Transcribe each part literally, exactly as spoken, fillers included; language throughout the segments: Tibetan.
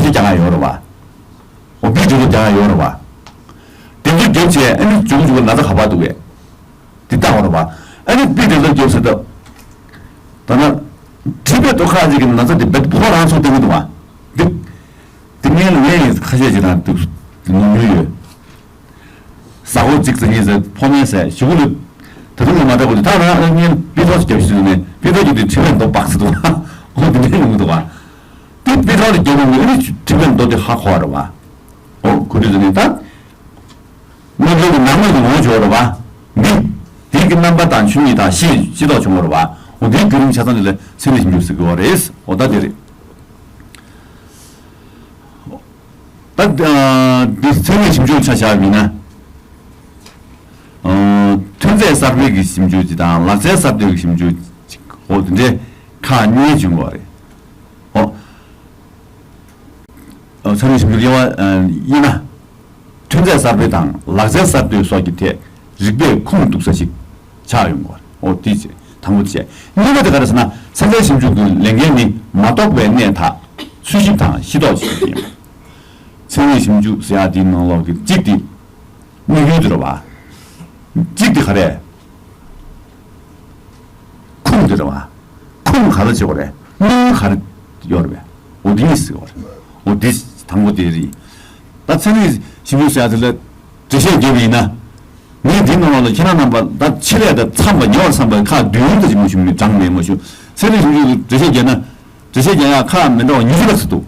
རྒྱག་ག་ཡོད་རེད་བ། འོ་བི་འགྲེ་སློང་རྒྱག་ག་ཡོད་རེད་བ། དེ་ཚོ་རྒྱབ་བྱས་ཨ་ནི་མཇུག་མཇུག་ན་ཚ་ག་པར་འདུག་གས། དེ་ལྟ་བ་རེད་བ། ཨ་ནི་བི་འགྲེ་སློང་རྒྱབ་ཟེར་སྟབས། ད་ན། བྲིས་པའི་རྡོ་ཁ་ཅིག་གི་ན་ཚ་དེ་བེད་ཕོ་རང་ཚོ་བསྟན་གི་འདུག་བ། འདི། འདི་ངས་ངས་ཁ་ཤས་ཅིག་རང་འདུག་ནུས་ཡོད། ཟ་ཧོ་གཅིག་ཟ་གཉིས་ཟ་ཕོ་མེད་ཟ་ཞུ་གུ་ལུ། ད་དུང་ལ་མ་འདྲ་གོ་དུ་ད་རང་ཨ་ངས་པི་ཐོག་རྒྱབ་ཤི་ནས་པི་ཐོག་གི་དུས་ཁྲི་བས་མདོ་སྦག་ཟེར་འདུག་ཨོ་དེ་འདྲ་ཡོང་གི་འདུག་བ། དེ་པི་ཐོག་ལ་རྒྱབ་ཡོང་གི་ཨ་ནི་ཁྲི་བས་མདོ་དེ་ཧ་གོ་བ་རེད་བ། ཨོ་གོ་དུས་ཟ་ནས་ད། དངོས་འབྲེལ་གྱི་ནང་མོས་ཀྱི་ངོ་བོ་འཇོག་རེད་བ། འདི། དེ་གི་རྣམ་པ་དང་ཆོས་ཉིད་དང་ཤེས་ཤེས་རྟོགས་བྱུང་བ་རེད་བ། འོ་དེའི་བརྒྱུད་རིམ་ཆ་ཚང་འདི་ལ་ཚད་མའི་ཞིབ་འཇུག་ཟེར་གི་བ་རེད། འོ་ད་དེ་རེད། ད་ཨ་འདི་ཚད་མའི་ཞིབ་འཇུག་ཆ་བཞག་པ་ཡིན་ན། ཨ་ཐོན་རྫས་གསར་སྤེལ་གྱི་ཞིབ་འཇུག་ཅིག་དང་ལག་རྩལ་གསར་གཏོད་ཀྱི་ཞིབ་འཇུག་ཅིག་འོ་དེ་འདྲའི་ཁག་གཉིས་བྱུང་བ་རེད། འོ། ཚན་རིག་ཞིབ་འཇུག་དབྱེ་བ་དབྱེ་ན། ཐོན་རྫས་གསར་སྤེལ་དང་ལག་རྩལ་གསར་གཏོད་སོགས་ཀྱི་ཐད་རིག་པས་ཁུངས་གཏུགས་ས་ཞིག་ཆགས་ཡོང་གི་རེད། འོ་དེ་བྱས་དང་པོ་དེ་བྱས། གཉིས་པ་དེ་ག་རེ་ཟེར་ན་ཚན་རྩལ་ཞིབ་འཇུག་གི་ལས་འགན་ནི་མ་རྟོགས་པའི་གནས་དག་འཚོལ་ཞིབ་དང་ཤེས་རྟོགས་བྱེད་རྒྱུ་ཡིན། ཚན་རིག་ཞིབ་འཇུག་ཟེར་ཡག་དེའི་ནང་ལོགས་ཀྱི་གཅིག་དེ། དམིགས་ཡུལ་དེ་རེད་བ། གཅིག་དེ་ག་རེ། ཁུངས་དེ་རེད་བ། ཁུངས་ག་རེ་བྱེད་དགོས་རེད། དམིགས་ཡུལ་ག་རེ་ཡོད་རེད་བས། འོ་དེ་གཉིས་ཟེར་བ་རེད། འོ་དེ་དང་པོ་དེ་རེད། ད་ཚན་རིག་ཞིབ་འཇུག་ཟེར་ཡག་དེ་ལ་འགྲེལ་བཤད་རྒྱབ་པ་ཡིན་ན། ངས་འདིའི་ནང་ལ་ཁྱེད་རང་རྣམ་པ་ད་ཆེད་ལས་དང་འཚམས་པ་ཉེ་བར་འཚམས་པའི་ཁག་བདུན་དང་ཅིག་མ་ཞུ་མི་གྲངས་མེད་མ་ཞུ། ཚན་རིག་ཞིབ་འཇུག་གི་འགྲེལ་བཤད་རྒྱབ་ན། འགྲེལ་བཤད་རྒྱག་ཡག་ཁག་མི་འདྲ་བ་ཉི་ཤུ་ལྷག་ཙམ་འདུག་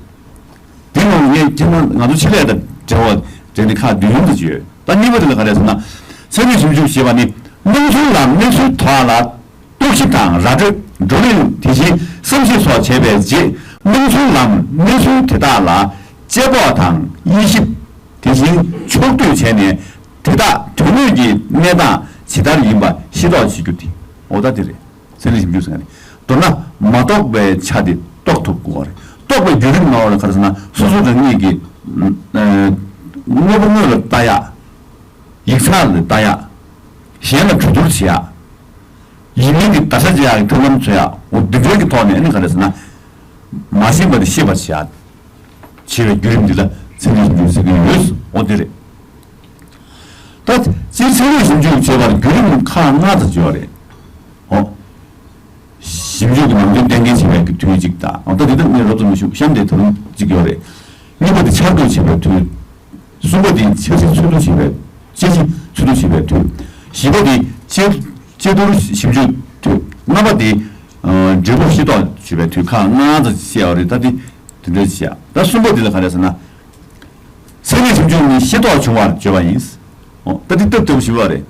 དེ་ནང་ངས་ཁྱེད་རང་ང་ཚོ་ཆེད་ལས་དང་འབྲེལ་བ་འབྲེལ་ནས་ཁག་བདུན་ཡོང་དུ་བརྗོད། ད་གཉིས་པ་དེ་ལ་ག་རེ་ཟེར་ན། ཚན་རིག་ཞིབ་འཇུག་ཞེས་པ་ནི་སྣང་ཚུལ་ལམ་གནས་ཚུལ་དག་ལ་རྟོག་ཞིབ་དང་ར་སྤྲོད། བགྲོ་གླེང་། དེ་བཞིན་བསམ་གཞིག་སོགས་བྱས་པའི་རྗེས་སྣང་ཚུལ་ལམ་གནས་ཚུལ་དེ་དག་ལ་དཔྱད་དཔོག་དང་དབྱེ་ཞིབ། དེ་བཞིན་ཕྱོགས་བསྡུས་བྱས་ནས་དེ་དག་དོན་དངོས་ཀྱི་གནས་སྟངས་ཇི་ལྟར་ཡིན་པ་ཤེས་རྟོགས་བྱེད་རྒྱུ་དེ་འོ་ད་དེ་རེད། ཚན་རིག་ཞིབ་འཇུག་ཟེར་མཁན་རེད། མདོར་ན་མ་རྟོགས་པའི་ཆ་དེ་རྟོགས་ཐུབ་དགོས་པ་རེད། རྟོགས་པའི་བརྒྱུད་རིམ་ནང་ལ་ག་རེ་ཟེར་ན་སོ་སོ་རང་ཉིད་ཀྱིས་ཨ་དངོས་པོ་དངོས་ལ་ལྟ་ཡག་ཡིག་ཚགས་ལ་ལྟ་ཡག་གཞན་ལ་གྲོས་བསྡུར་བྱེད་ཡག་ཡིན་མིན་གྱི་བརྡར་ཤ་བརྗེ་ཡག་གི་ཐབས་ལམ་འཚོལ་ཡག་འོ་འདི་འདྲའི་གི་ཐོག་ནས་ཨ་ནི་ག་རེ་ཟེར་ན། མ་ཤེས་པ་དེ་ཤེས་པར་བྱེད་ཡག་བྱེད་པའི་བརྒྱུད་རིམ་འདི་ལ་ཚན་རིག་ཞིབ་འཇུག་ཟེར་གྱི་ཡོད། འོ་དེ་རེད། ད་སྤྱིར་ཚན་རིག་ཞིབ་འཇུག་བྱེད་པར་བརྒྱུད་རིམ་ཁག་ལྔ་ཙམ་ཡོད་རེད། འོ། ཞིབ་འཇུག་གི་ནང་དོན་གཏན་འཁེལ་བྱེད་པའི་གི་དུས་གཅིག་དང་འོ་ད་དེ་དག་ངས་རོབ་ཙམ་མི་ཞུ་གཤམ་དེ་ད་རུང་གཅིག་ཡོད་རེད། གཉིས་པ་དེ་འཆར་འགོད་བྱེད་པའི་དུས། གསུམ་པ་དེ་འཆར་གཞི་འཚོལ་བསྡུ་བྱེད་པའི་འཆར་གཞི་འཚོལ་བསྡུ་བྱེད་པའི་དུས། བཞི་པ་དེ་དཔྱད་དཔྱད་བསྡུར་ཞིབ་འཇུག་དུས། ལྔ་པ་དེ་འབྲས་བུ་ཤེས་རྟོགས་བྱེད་པའི་དུས་ཁག་ལྔ་ཙམ་བཤད་ཡོད་རེད། ད་དེ་དེ་འདྲ་བྱས། ད་གསུམ་པ་དེ་ལ་ག་རེ་ཟེར་ན། ཚན་རིག་ཞིབ་འཇུག་ནི་ཤེས་རྟོགས་བྱུང་བར་བརྗོད་པ་ཡིན། འོ་ད་འདི་སྟབས་བདེ་པོ་ཞིག་ཡོད་རེད།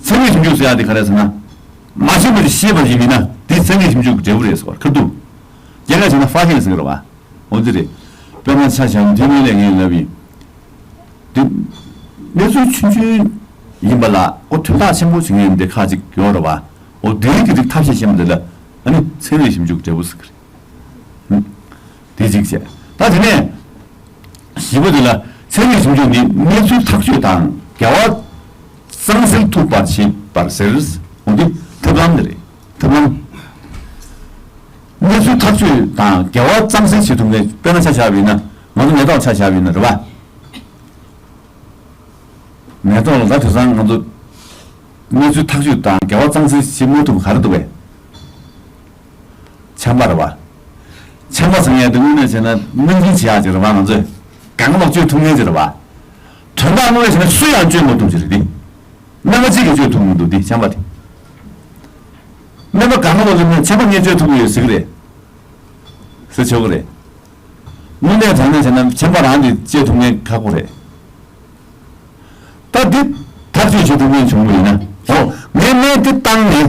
ཚན་རིག་ཞིབ་འཇུག་ཟེར་ཡག་དེ་ག་རེ་ཟེར་ན། མ་ཤེས་པ་དེ་ཤེས་པ་ཞིག་མིན་ན་དེ་ཚན་རིག་ཞིབ་འཇུག་གི་འབྲས་བུ་རེད་ཟེར་བ་ཁ་ཐུག་རྒྱ་སྐད་བྱས་ན་ཧྥ་ཤན་ཟེར་གི་རེད་བ། འོ་འདི་རེད། དཔེར་ན་ཆ་བཞག་ན་དེ་སྔོན་ལས་ངས་ལབ་ཡིན། འདི། གནས་ཚུལ་ཆུང་ཆུང་ཡིན་པ་ལ་ཨོ་དོན་དག་ཆེན་པོ་བྱེད་མཁན་འདི་ཁག་ཅིག་ཡོད་རེད་བ། ཨོ་དེའི་གི་རིགས་ཐབས་ཤེས་ཤེས་པ་འདི་ལ་ཨ་ནི་ཚན་རིག་ཞིབ་འཇུག་གི་འབྲས་བུ་ཟེར་གི་རེད། དེ་གཅིག་བྱས། ད་དེ་ནས་བཞི་པ་དེ་ལ་ཚན་རིག་ཞིབ་འཇུག་ནི་གནས་ཚུལ་ཐག་གཅོད་དང་འགལ་བ་གཙང་སེལ་ཐུབ་པར་བྱེད་པར་ཟེར། འོ་འདི་ཐབས་ལམ་དེ་རེད། ཐབས་ལམ། གནས་ཚུལ་ཐག་གཅོད་དང་འགལ་བ་གཙང་སེལ་བྱེད་ཐུབ་མཁན་དཔེར་ན་ཆ་བཞག་པ་ཡིན་ན་ང་ཚོ་མེ་ཏོག་ཆ་བཞག་པ་ཡིན་ན་རེད་བ། མེ་ཏོག་ལ་ད་དེང་སང་ང་ཚོ་གནས་ཚུལ་ཐག་གཅོད་དང་འགལ་བ་གཙང་སེལ་བྱེད་མ་ཐུབ་པ་ག་རེ་འདུག་གས། ཆམ་པ་རེད་བ། ཆམ་པ་ཟེར་མཁན་དེ་དངོས་གནས་བྱས་ན་སྨན་ཁང་བྱེད་ཡག་ཅིག་རེད་བ། ང་ཚོས་གང་ལོག་བཅོས་ཐུབ་མཁན་ཅིག་རེད་བ། དོན་དག་དངོས་གནས་བྱས་ན་སུ་ཡང་བཅོས་མ་ཐུབ་ཅིག་རེད་དེ། སྨན་པ་གཅིག་གིས་བཅོས་ཐུབ་མི་འདུག་དེ་ཆམ་པ་དེ། སྨན་པ་གང་ལོག་ལ་ན་ཆམ་པ་ངས་བཅོས་ཐུབ་ཀྱི་ཡོད་ཟེར་གི་རེད། ཟེར་ཆོག་གི་རེད། དངོས་གནས་དྲང་གནས་བྱས་ན་ཆམ་པ་རང་གིས་བཅོས་ཐུབ་མཁན་ཁག་པོ་རེད། ད་འདི་ཐག་གཅོད་བྱེད་ཐུབ་མཁན་བྱུང་བ་ཡིན་ན། འོ་ངས་སྨན་འདི་བཏང་ནས།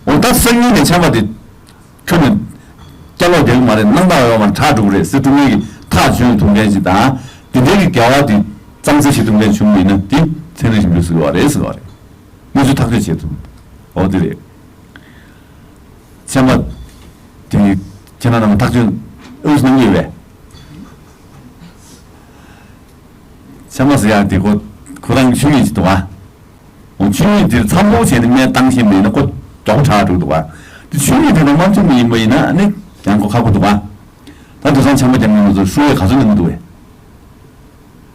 འོ་ད་སང་ཉིན་ནས་ཆམ་པ་འདི་ཁྱོན་ནས་སྐྱ་ལོག་བསྡད་ཀྱི་མ་རེད། སྣང་དག་ཡོད་མ་རེད། དྲག་འགྲོ་གི་རེད་ཟེར་ཐུབ་མཁན་གྱི་ཐག་གཅོད་ཐུབ་མཁན་ཞིག་དང་། འདི་འདྲའི་གི་འགལ་བ་འདི་གཙང་སེལ་བྱེད་ཐུབ་མཁན་བྱུང་བ་ཡིན་ན་འདི་ཚན་རིག་ཞིབ་འཇུག་ཟེར་བ་རེད་ཟེར་བ་རེད། གནས་ཚུལ་ཐག་གཅོད་བྱེད་ཐུབ། འོ་འདི་རེད། ཆམ་པ་དེ་ཁྱེད་རང་རྣམས་ཐག་གཅོད་ཨུས་གནང་གི་ཡོད་པས། ཆམ་པ་ཟེར་ཡག་དེ་ཁོ་ཁོ་རང་ཆོས་ཉིད་ཅིག་འདུག་ཨ། འོ་ཆོས་ཉིད་དེ་ཚང་པོ་བྱས་ནས་སྨན་བཏང་ཤེས་མེད་ན་ཁོ་མགྱོགས་དྲག་འགྲོ་འདུག་ཨ། དེ་ཆོས་ཉིད་དེ་ནང་མ་མཐུན་པ་ཡིན་པ་ཡིན་ན་ཨ་ནི་ཡང་ཁོ་ཁག་པོ་འདུག་ཨ། ད་དེང་སང་ཆམ་པ་རྒྱག་མཁན་ཚོ་ཧྲུའུ་ཝེ་ག་ཚོད་ནས་མི་འདུག་བས།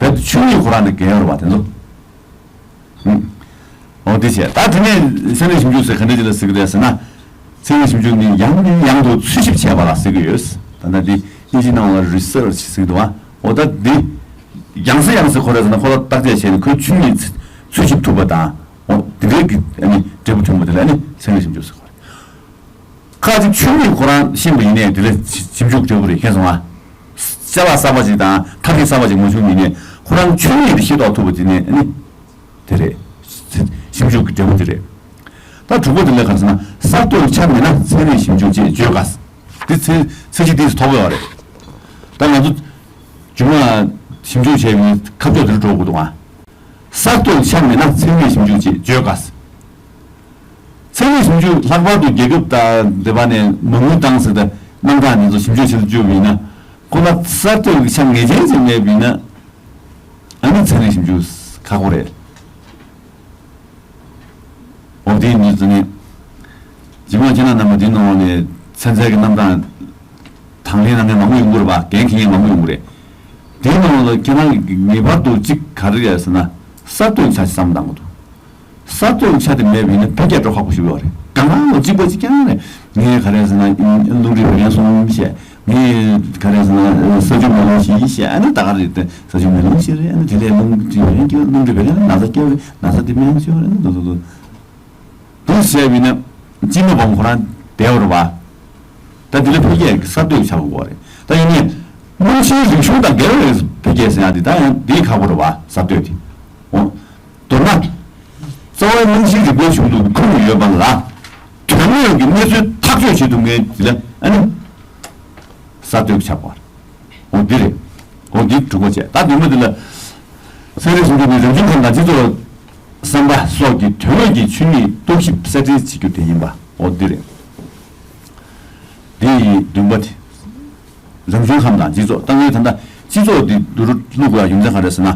རྦད་དེ་ཆོས་ཉིད་ཁོ་རང་ནས་འགལ་ཡོད་རེད་བ་དེ་ཚོ། ཨུ། འོ་དེ་བྱས་ད་དེ་ནས་ཚན་རིག་ཞིབ་འཇུག་ཟེར་ག་འདྲ་ཅིག་ལ་ཟེར་གི་རེད་ཟེར་ན། ཚན་རིག་ཞིབ་འཇུག་ནི་ཡང་ནས་ཡང་དུ་འཚོལ་ཞིབ་བྱས་པ་ལ་ཟེར་གི་ཡོད། ད་ལྟ་འདི་དབྱིན་ཇི་ནང་ལ་རི་སར་ཆི་ཟེར་གི་འདུག་བ། འོ་ད་འདི་ཡང་སེ་ཡང་སེ་ཁོ་རེ་ཟེར་ན་ཁོ་ལ་བརྟག་དཔྱད་བྱས་ནས་ཁོའི་ཆོས་ཉིད་འཚོལ་ཞིབ་ཐུབ་པ་དང་། འོ་དེ་འདྲའི་གི་ཨ་ནི་འབྲས་བུ་ཐོན་པ་དེ་ལ་ཨ་ནི་ཚན་རིག་ཞིབ་འཇུག་ཟེར་གི་རེད། ཁ་ཅིག་ཆོས་ཉིད་ཁོ་རང་ཤེས་པ་ཡིན་ནའི་དེ་ལ་ཞིབ་འཇུག་འབྲས་བུ་རེད་ཤེས་སོང་ང་། བྱ་བ་གསར་པ་ཅིག་དང་ཐབས་ཤེས་གསར་པ་ཅིག་མ་བྱུང་ཡིན་ནའི་ཁོ་རང་ཆོས་ཉིད་དེ་ཤེས་རྟོགས་ཐུབ་པ་དེ་ནས་ཨ་ནི་དེ་རེད། ཞིབ་འཇུག་གི་འབྲས་བུ་དེ་རེད། ད་དྲུག་པ་དེ་ལ་ག་རེ་ཟེར་ན་གསར་གཏོད་ཆ་མེད་ན་ཚན་རིག་ཞིབ་འཇུག་ཅེས་བརྗོད་དཀའ། འདི་ཚེ་ཚེ་གཅིག་དུས་སུ་ཐོགས་ཡོད་རེད། ད་ང་ཚོ་རྒྱུན་མ་ཞིབ་འཇུག་བྱས་པའི་ཁ་ཕྱོགས་དེ་རུ་འགྲོ་དགོས་འདུག་ཨ། གསར་གཏོད་ཆ་མེད་ན་ཚན་རིག་ཞིབ་འཇུག་ཅེས་བརྗོད་དཀའ། ཚན་རིག་ཞིབ་འཇུག་ལྷག་པར་དུ་རྒྱལ་ཁབ་དང་འདི་པ་ནས་མ་དངུལ་བཏང་ཟེར་ཏེ་རྣམ་གྲངས་འདི་ཚོ་ཞིབ་འཇུག་བྱེད་དུ་བཅུག་པ་ཡིན་ན། ཁོ་ན་གསར་གཏོད་ཀྱི་ཆ་ངེས་ཅན་ཅིག་མེད་པ་ཡིན་ན། ཨ་ནི་ཚན་རིག་ཞིབ་འཇུག་ཁག་པོ་རེད། འོ་དེ་ཡིན་དུས་ཙང་ནི། རྗེས་མ་ཁྱེད་རང་རྣམ་པ་འདི་ནང་ནས་ཚན་རྩལ་གྱི་རྣམ་གྲངས་དང་ལེན་གནང་མཁན་མང་པོ་ཡོང་གི་རེད་པ། འགན་འཁྱེར་མཁན་མང་པོ་ཡོང་གི་རེད། དེའི་ནང་ལ་ཁྱེད་རང་གིས་ངེས་པར་དུ་གཅིག་ག་རེ་རེད་ཟེར་ན། གསར་གཏོད་ཆ་ཞིག་བསམ་བློ་བཏང་དགོས་འདུག་གསར་གཏོད་ཆ་དེ་མེད་པ་ཡིན་ན་འཕེལ་རྒྱས་འགྲོ་ཁག་པོ་ཞིག་ཡོད་རེད། གང་གང་ལ་གཅིག་པ་གཅིག་རྐྱང་རེད། ངས་ག་རེ་ཟེར་ན་རླུང་འཕྲིན་བོད་སྐད་གསུམ་བཤད། ངས་ག་རེ་ཟེར་ན་ས་ཆུ་མེ་རླུང་བཞི་བཤད། ཨ་ནི་ད་ག་རེད་དེ་ས་ཆུ་མེ་རླུང་བཞི་རེད། ཨ་ནི་དེ་ལས་རླུང་འཕྲིན་བོད་སྐད་རླུང་འཕྲིན་བོད་སྐད་ན་ཚ་སྐྱེ་བ་ན་ཚ་དེ་སྨན་བཅོས་རེད། ཨ་ནི་དུ་དུ་དུ་དུ་བཤད་པ་ཡིན་ན་སྤྱི་མི་བམ་ཁོ་རང་བསྡད་པ་རེད་པ། ད་འདི་ལ་འཕེལ་རྒྱས་ཀྱི་གསར་གཏོད་བྱ་དགོས་པ་རེད། ད་ཡིན་ནའི་རྨང་གཞིའི་རིག་གཞུང་དང་འགལ་བའི་འཕེལ་རྒྱས་ཟེར་ཡག་འདི་ད་ཡང་འདི་ཁག་པོ་རེད་པ། གསར་གཏོད་དེ། འོ། མདོར་ན། རྩ་བའི་རྨང་གཞིའི་རིག་པའི་གཞུང་དུ་ཁུར་ཡོད་པ་ལ། དོན་དངོས་ཀྱི་གནས་ཚུལ་ཐག་གཅོད་བྱེད་ཐུབ་མཁན་དེ་ལ་ཨ་ནི། གསར་གཏོད་ཀྱི་ཆགས་པ། འོ་འདི་རེད། འོ་འདི་དྲུག་པ་བྱས། ད་བདུན་པ་འདི་ལ། ཚན་རིག་ཟུང་འབྲེལ་ནི་རང་བྱུང་ཁམས་དང་སྤྱི་ཚོགས་བསམ་པ་སོགས་ཀྱི་དོན་དངོས་ཀྱི་ཆོས་ཉིད་རྟོག་ཞིབ་གསལ་འགྲེལ་བྱེད་རྒྱུ་དེ་ཡིན་པ། འོ་འདི་རེད། འདི་ཡི་བདུན་པ་དེ། རང་བྱུང་ཁམས་དང་སྤྱི་ཚོགས། ད་ངས་ད་ལྟ་སྤྱི་ཚོགས་འདི་བསྡུ་རུ་བླུག་དགོས་ཡ་རྒྱུ་མཚན་ག་རེ་ཟེར་ན།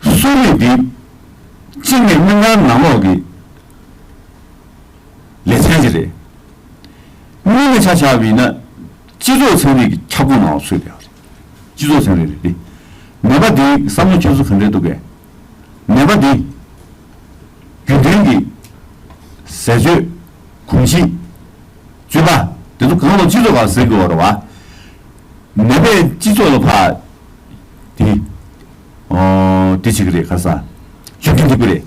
གསོ་རིག་འདི། གཅིག་ནས་སྨན་ཁང་ནང་ལོགས་ཀྱི་ལེ་ཚན་ཅིག་རེད། གཉིས་ནས་ཆ་བཞག་པ་ཡིན་ན། སྤྱི་ཚོགས་ཚན་རིག་གི་ཁྱབ་ཁོངས་ནང་ལ་ཚུད་བསྡད་པ་རེད། སྤྱི་ཚོགས་ཚན་རིག་རེད་དེ། ནད་པ་དེའི་བསམ་བློ་འཁྱེར་སོ་ག་འདྲས་འདུག་གས། ནད་པ་དེ། རྒྱུན་ལྡན་གྱི་ཟས་སྤྱོད། གོམས་གཤིས། སྤྱོད་པ། དེ་ཚོ་གང་ལ་སྤྱི་ཚོགས་ལ་ཟེར་དགོས་པ་རེད་བ། ནད་པས་སྤྱི་ཚོགས་ལ་ཕར། དེ། ཨོ། དེ་བྱེད་ཀྱི་རེད་ཁ་སང་། བཅོས་སྐྱོང་ཐེབས་ཀྱི་རེད།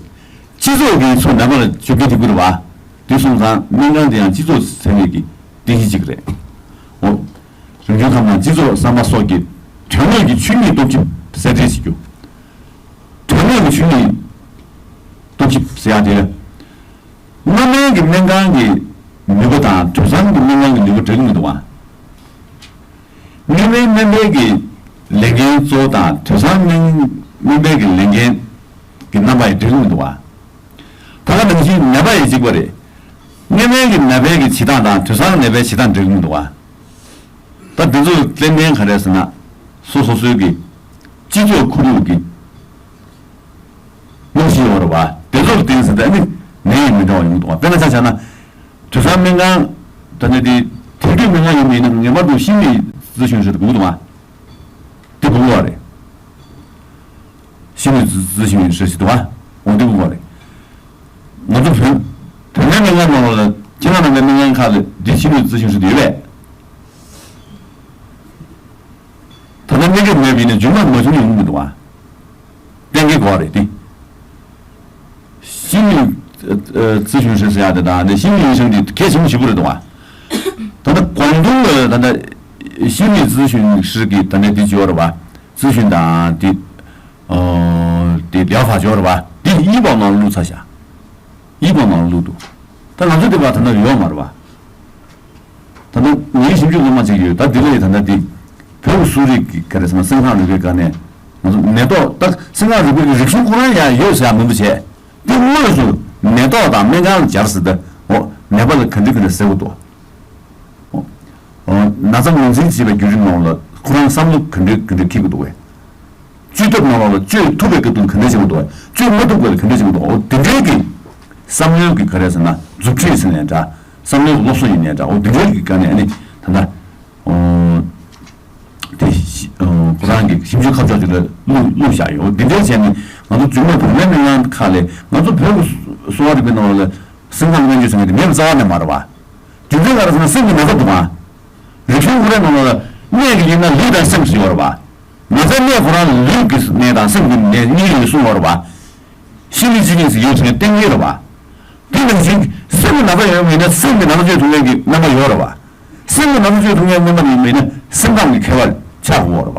སྤྱི་ཚོགས་ཀྱིས་ཚུར་ནད་པ་ལ་བཅོས་སྐྱོང་ཐེབས་ཀྱི་རེད་བ། དེ་སོང་ཙང་སྨན་ཁང་དེ་ཡང་སྤྱི་ཚོགས་ཚན་རིག་གི་རྟེན་གཞི་གཅིག་རེད། ཨོ། རང་བྱུང་ཁམས་དང་སྤྱི་ཚོགས་བསམ་པ་སོགས་ཀྱི་དོན་དངོས་ཀྱི་ཆོས་ཉིད་རྟོག་ཞིབ་གསལ་འགྲེལ་བྱེད་རྒྱུ། དོན་དངོས་ཀྱི་ཆོས་ཉིད་རྟོག་ཞིབ་ཟེར་ཡག་དེ། སྔ་མའི་གི་སྨན་ཁང་གི་ནུས་པ་དང་དུས་སང་གི་སྨན་ཁང་གི་ནུས་པ་འདྲ་གི་མི་འདུག་བ། སྔ་མའི་སྨན་པའི་གི་ལས་འགན་གཙོ་བོ་དང་དུས་སང་སྨན་སྨན་པའི་གི་ལས་འགན་གི་རྣམ་པ་ཡང་འདྲ་གི་མི་འདུག་བ། ད་ག་ནང་བཞིན་ནད་པ་ཡང་གཅིག་པ་རེད། སྔ་མའི་གི་ནད་པའི་གི་བྱེད་སྟངས་དང་དུས་སང་ནད་པའི་བྱེད་སྟངས་འདྲ་གི་མི་འདུག་བ། ད་འདི་ཚོ་ཏན་ཏན་ག་རེ་ཟེར་ན། སོ་སོ་སོའི་གི་སྤྱི་ཚོགས་ཁོར་ཡུག་གི་རྨང་གཞི་ཡོད་རེད་བ། དེ་ཚོ་ལ་བརྟེན་ཟེར་ཏེ་ནི་ནད་ཡང་མི་འདྲ་བ་ཡོང་གི་འདུག་བ། དཔེར་ན་ཆ་བཞག་ན། དུས་སང་སྨན་ཁང་། ད་ནི་དེ་དེང་དུས་སྨན་ཁང་ཡིན་མིན་ན་ངེས་པར་དུ་心理咨询室དགོས་འདུག་བ། དེ་དགོས་རེད། 心理咨询室ཞིག་འདུག་བ། འོ་དེ་དགོས་རེད། ང་ཚོ་བོད་བོད་སྨན་སྨན་ཁང་ནང་ལ་ཁྱེད་རང་རང་གི་སྨན་ཁང་ཁག་ལ་འདི་心理咨询室དེ་ཡོད་པས། ད་ལྟ་སྨན་ཁབ་མེད་པ་ཡིན་ན་རྒྱུན་མ་མ་བྱུང་ཡོང་གི་མི་འདུག་བ། གཏན་འཁེལ་དགོས་རེད་དེ། 心理呃呃 咨询师ཟེར་ཡག་དེ་དང་ནི་心理医生དེ་གལ་ཆེན་པོ་ཞེ་པོ་རེད་འདུག་བ། ད་ལྟ་广东ལ་ད་ལྟ་心理咨询师གི་ད་ལྟ་དེ་བྱོས་རེད་བ། 咨询དང་དེ། ཨོ། དེ་ལེའུ་ཧྥ་ཅོ་རེད་བ། དེ་ཡི་པའོ་ནང་ལ་བླུགས་ཚར་ཤག་ཡི་པའོ་ནང་ལ་བླུགས་འདུག་ད་ང་ཚོ་དེ་བ་ད་ལྟ་ཡོད་མ་རེད་བ། ད་ལྟ་ངའི་ཞིབ་འཇུག་སློབ་མ་ཅིག་ཡོད། ད་དེ་ལས་ད་ལྟ་དེ་བོད་ཀྱི་གསོ་རིག་གི་ག་རེ་ཟེར་ན་སེམས་ཁམས་རིག་པའི་སྒང་ནས་ང་ཚོ་ནད་ཐོག་ད་སེམས་ཁམས་རིག་པའི་རིག་གཞུང་ཁོ་རང་ཡང་ཡོད་ཟེར་ཡག་མང་པོ་བྱས། དེ་དངོས་སུ་ནད་ཐོག་དང་སྨན་ཁང་ལ་སྦྱར་ཟེར་ཏེ་འོ་ནད་པ་ལ་ག་འདྲ་ག་འདྲ་ཟེར་དགོས་འདུག་ཨོ། ཨོ། ན་ཚ་ངོས་འཛིན་བྱེད་པའི་བརྒྱུད་རིམ་ནང་ལ་ཁོ་རང་བསམ་བློ་ག་འདྲ་ག་འདྲ་འཁྱེར་དགོས་འདུག་བས། བཅོས་ཐབས་ནང་ལ་བཅོས་ཐུབ་པའི་སྐབས་དུ་ག་འདྲ་བྱེད་དགོས་འདུག་བས། བཅོས་མ་ཐུབ་པ་ལ་ག་འདྲ་བྱེད་དགོས་འདུག་འོ་དེ་འདྲའི་གི་བསམ་བློའི་གི་ག་རེ་ཟེར་ན་མཛུབ་ཁྲིད་ཟེར་ནའི་འདྲ། བསམ་བློའི་སློབ་གསོ་ཡིན་ནའི་འདྲ། འོ་དེ་འདྲའི་གི་སྒང་ནས་ཨ་ནི་ད་ལྟ་ཨོ། ཁོ་རང་གི་ཞིབ་འཇུག་ཁ་ཕྱོགས་ཅིག་ལ་བླུགས་བླུགས་བཞག་ཡོད། འདི་འདྲའི་བྱས་ནས་ང་ཚོ་འཇུག་མེད་བུད་མེད་མི་མང་ཁག་ལས་ང་ཚོ་བོད་ཀྱི་གསོ་བ་རིག་པའི་ནང་ལ་སེམས་ཁམས་སྨན་བཅོས་ཟེར་མཁན་དེ་མེད་པ་རྩ་བ་ནས་མ་རེད་བ། རྒྱུ་མཚན་ག་རེ་ཟེར་ན་སེམས་ཀྱི་ན་ཚ་འདུག་ག་རིག་གཞུང་ཁོ་རའི་ནང་ལ་གནས་ཀྱི་ཡིན་ན་ལུས་དང་སེམས་ཟེར་ཡོད་རེད་བ། ན་ཚ་གནས་ཁོ་རང་ལུས་ཀྱི་གནས་དང་སེམས་ཀྱི་གནས་གཉིས་ཡོད་གསུངས་ཡོད་རེད་བ། ཤི་ནི་ཅི་ནི་ཟེར་ཡོད་ཟེར་ནས་གཏན་འཁེལ་རེད་བ། དེ་ནང་བཞིན་སེམས་ཀྱི་ན་ཚ་ཡོད་མིན་ན་སེམས་ཀྱི་ན་ཚ་བཅོས་ཐུབ་མཁན་གྱི་རྣམ་པ་ཡོད་རེད་བ། སེམས་ཀྱི་ན་ཚ་བཅོས་ཐུབ་མཁན་རྣམ་པ་ཡིན་མིན་ན་སེམས་ཁམས་ཀྱི་ཁྱད་པར་ཆགས་དགོས་རེད་བ།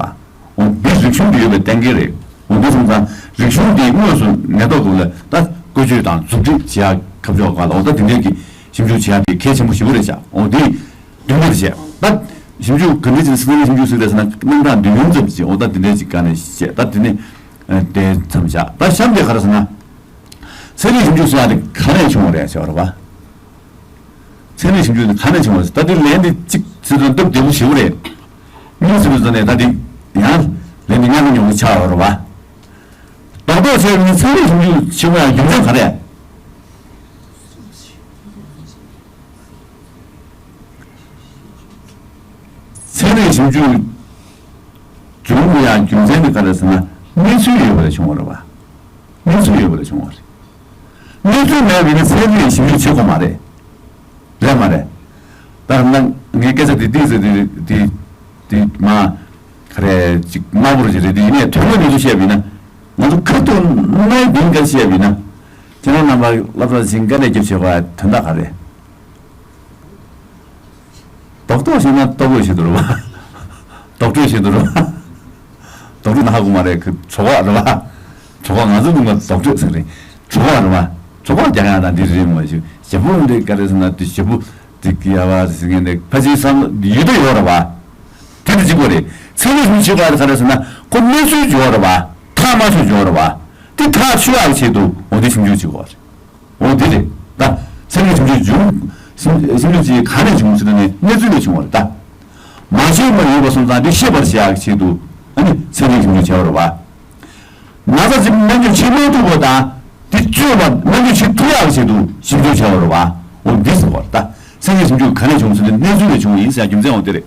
འོ་འདི་རིག་གཞུང་གི་ཡོད་པའི་གཏན་འཁེལ་རེད། འོ་འདི་སོང་ཙང་རིག་གཞུང་འདི་དངོས་སུ་ནད་ཐོག་སྐབས་ལ་ད་བཀོལ་སྤྱོད་དང་མཛུབ་ཁྲིད་བྱེད་ཡག་ཁ་ཕྱོགས་སྒང་ལ་འོ་ད་འདི་འདྲའི་གི་ཞིབ་འཇུག་བྱེད་ཡག་དེ་གལ་ཆེན་པོ་ཞེ་པོ་རེད་ཤག་འོ་འདི་མདུན་སྐྱོད་བྱས། ད་ཞིབ་འཇུག་ག་འདྲ་ཅིག་སྲིད་དོན་སྙིང་བཅུད་ཟེར་བ་ཟེར་ན་གནས་སྟངས་མདུན་ལམ་ཙམ་ཞིག་འོ་ད་དེ་འདྲ་ཅིག་ག་ནས་བཤད། ད་དེ་ནས་དེ་མཚམས་བཞག་ད་གཤམ་དེ་ག་རེ་ཟེར་ན། ཚན་རིག་ཞིབ་འཇུག་ཟེར་ཡ་དེ་ག་ནས་བྱུང་བ་རེད་ཟེར་བ་རེད་བ། ཚན་རིག་ཞིབ་འཇུག་དེ་ག་ནས་བྱུང་བ་རེད། ད་དེ་ལན་དེ་གཅིག་ཟེར་ན་སྟབས་བདེ་པོ་ཞེ་པོ་རེད། གཉིས་ཟེར་བ་ཟེར་ནས་ད་དེ་ཡང་ལན་དེ་ཉག་གི་ཉོག་གི་ཆགས་བ་རེད་བ། རྡོག་རྡོག་བྱས་ནས་ཚན་རིག་ཞིབ་འཇུག་བྱེད་དགོས་ཡ་རྒྱུ་མཚན་ག་རེ། ཚན་རིག་ཞིབ་འཇུག་བྱུང་དགོས་ཡ་རྒྱུ་མཚན་དེ་ག་རེ་ཟེར་ན་གནས་ཚུལ་ཡོད་པ་ལས་བྱུང་བ་རེད་བ། གནས་ཚུལ་ཡོད་པ་ལས་བྱུང་བ་རེད། གནས་ཚུལ་མེད་པ་ཡིན་ན་ཚན་རིག་ཞིབ་འཇུག་བྱེད་དགོས་མ་རེད། རེད་མ་རེད། ད་ལྟ་ངའི་སྐད་ཆ་དེ་ཏིག་ཙམ་དེ་དེ་དེ་མ་ག་རེ་ཅིག་དམའ་པོ་རེད་རེད། དེ་ཡིན་ནའི་དོན་དངོས་གནས་ཚུལ་བཤད་པ་ཡིན་ན་ང་ཚོ་ཁ་ཐུག་སྣང་བ་བདེན་ག་བཤད་པ་ཡིན་ན་ཁྱེད་རང་རྣམ་པ་སློབ་གྲྭ་ཞིག་དཀའ་ལས་རྒྱབ་བྱེད་པ་དོན་དག་ག་རེད། རྡོག་རྡོག་བྱས་ན་ལྟོ་གོས་བྱེད་དུ་རུ་བ། རྡོག་ཁྲོས་བྱེད་དུ་རུ་བ། རྡོག་ཁྲོས་ན་ཧ་གོ་མ་རེད་གི་གྲོད་ཁོག་རུ་བ། གྲོད་ཁོག་ང་ཚོ་ནུ་མ་རྡོག་ཁྲོས་ཟེར་རེད། གྲོད་ཁོག་རུ་བ། གྲོད་ཁོག་རྒྱག་ཡ་དང་འདི་རེད་མ་ཞུ་ཞེ་པོ་འདི་ག་རེ་ཟེར་ན་འདི་ཞེ་པོ་འདི་གི་ཡ་བ་ཟེར་ངན་འདི་ཕ་ཆེན་བསམ་ཡོད་དུ་ཡོད་རུ་བ། དེ་འདི་གཅིག་པོ་རེད། ཚན་རིག་ཞིབ་འཇུག་ག་རེ་ཟེར་ན་ཁོ་གནས་ཚུལ་འཇོག་རུ་བ། ཐག་མ་ཆོད་འཇོག་རུ་བ། དེ་ཐག་ཆོད་ཡག་ཆེད་དུ་འོ་དེ་ཞིབ་འཇུག་བྱེད་དགོས་རེད། འོ་དེ་རེད། ད་ཚན་རིག་ཞིབ་འཇུག་བྱུང་ཞིབ་ཞིབ་འཇུག་བྱེད་ག་ནས་བྱུང་ཟེར་ན་གནས་ཚུལ་ལས་བྱུང་བ་རེད་ད། མ་ཤེས་པ་ཡོད་པ་སོང་ཙང་དེ་ཤེས་པར་བྱེད་ཡག་ཆེད་དུ་ཨ་ནི་ཚན་རིག་ཞིབ་འཇུག་བྱས་པ་རེད་བ། ན་ཚ་ཅིག་སྨན་བཅོས་བྱེད་མ་ཐུབ་པ་དང་དེ་བཅོས་པ་སྨན་བཅོས་བྱེད་ཐུབ་ཡག་ཆེད་དུ་ཞིབ་འཇུག་བྱས་པ་རེད་བ། འོ་འདི་ཟེར་བ་རེད་ད། ཚན་རིག་ཞིབ་འཇུག་ག་ནས་བྱུང་ཟེར་ན་གནས་ཚུལ་ལས་བྱུང་བ་ཡིན་ཟེར་ཡག་རྒྱུ་མཚན་འོ་དེ་རེད།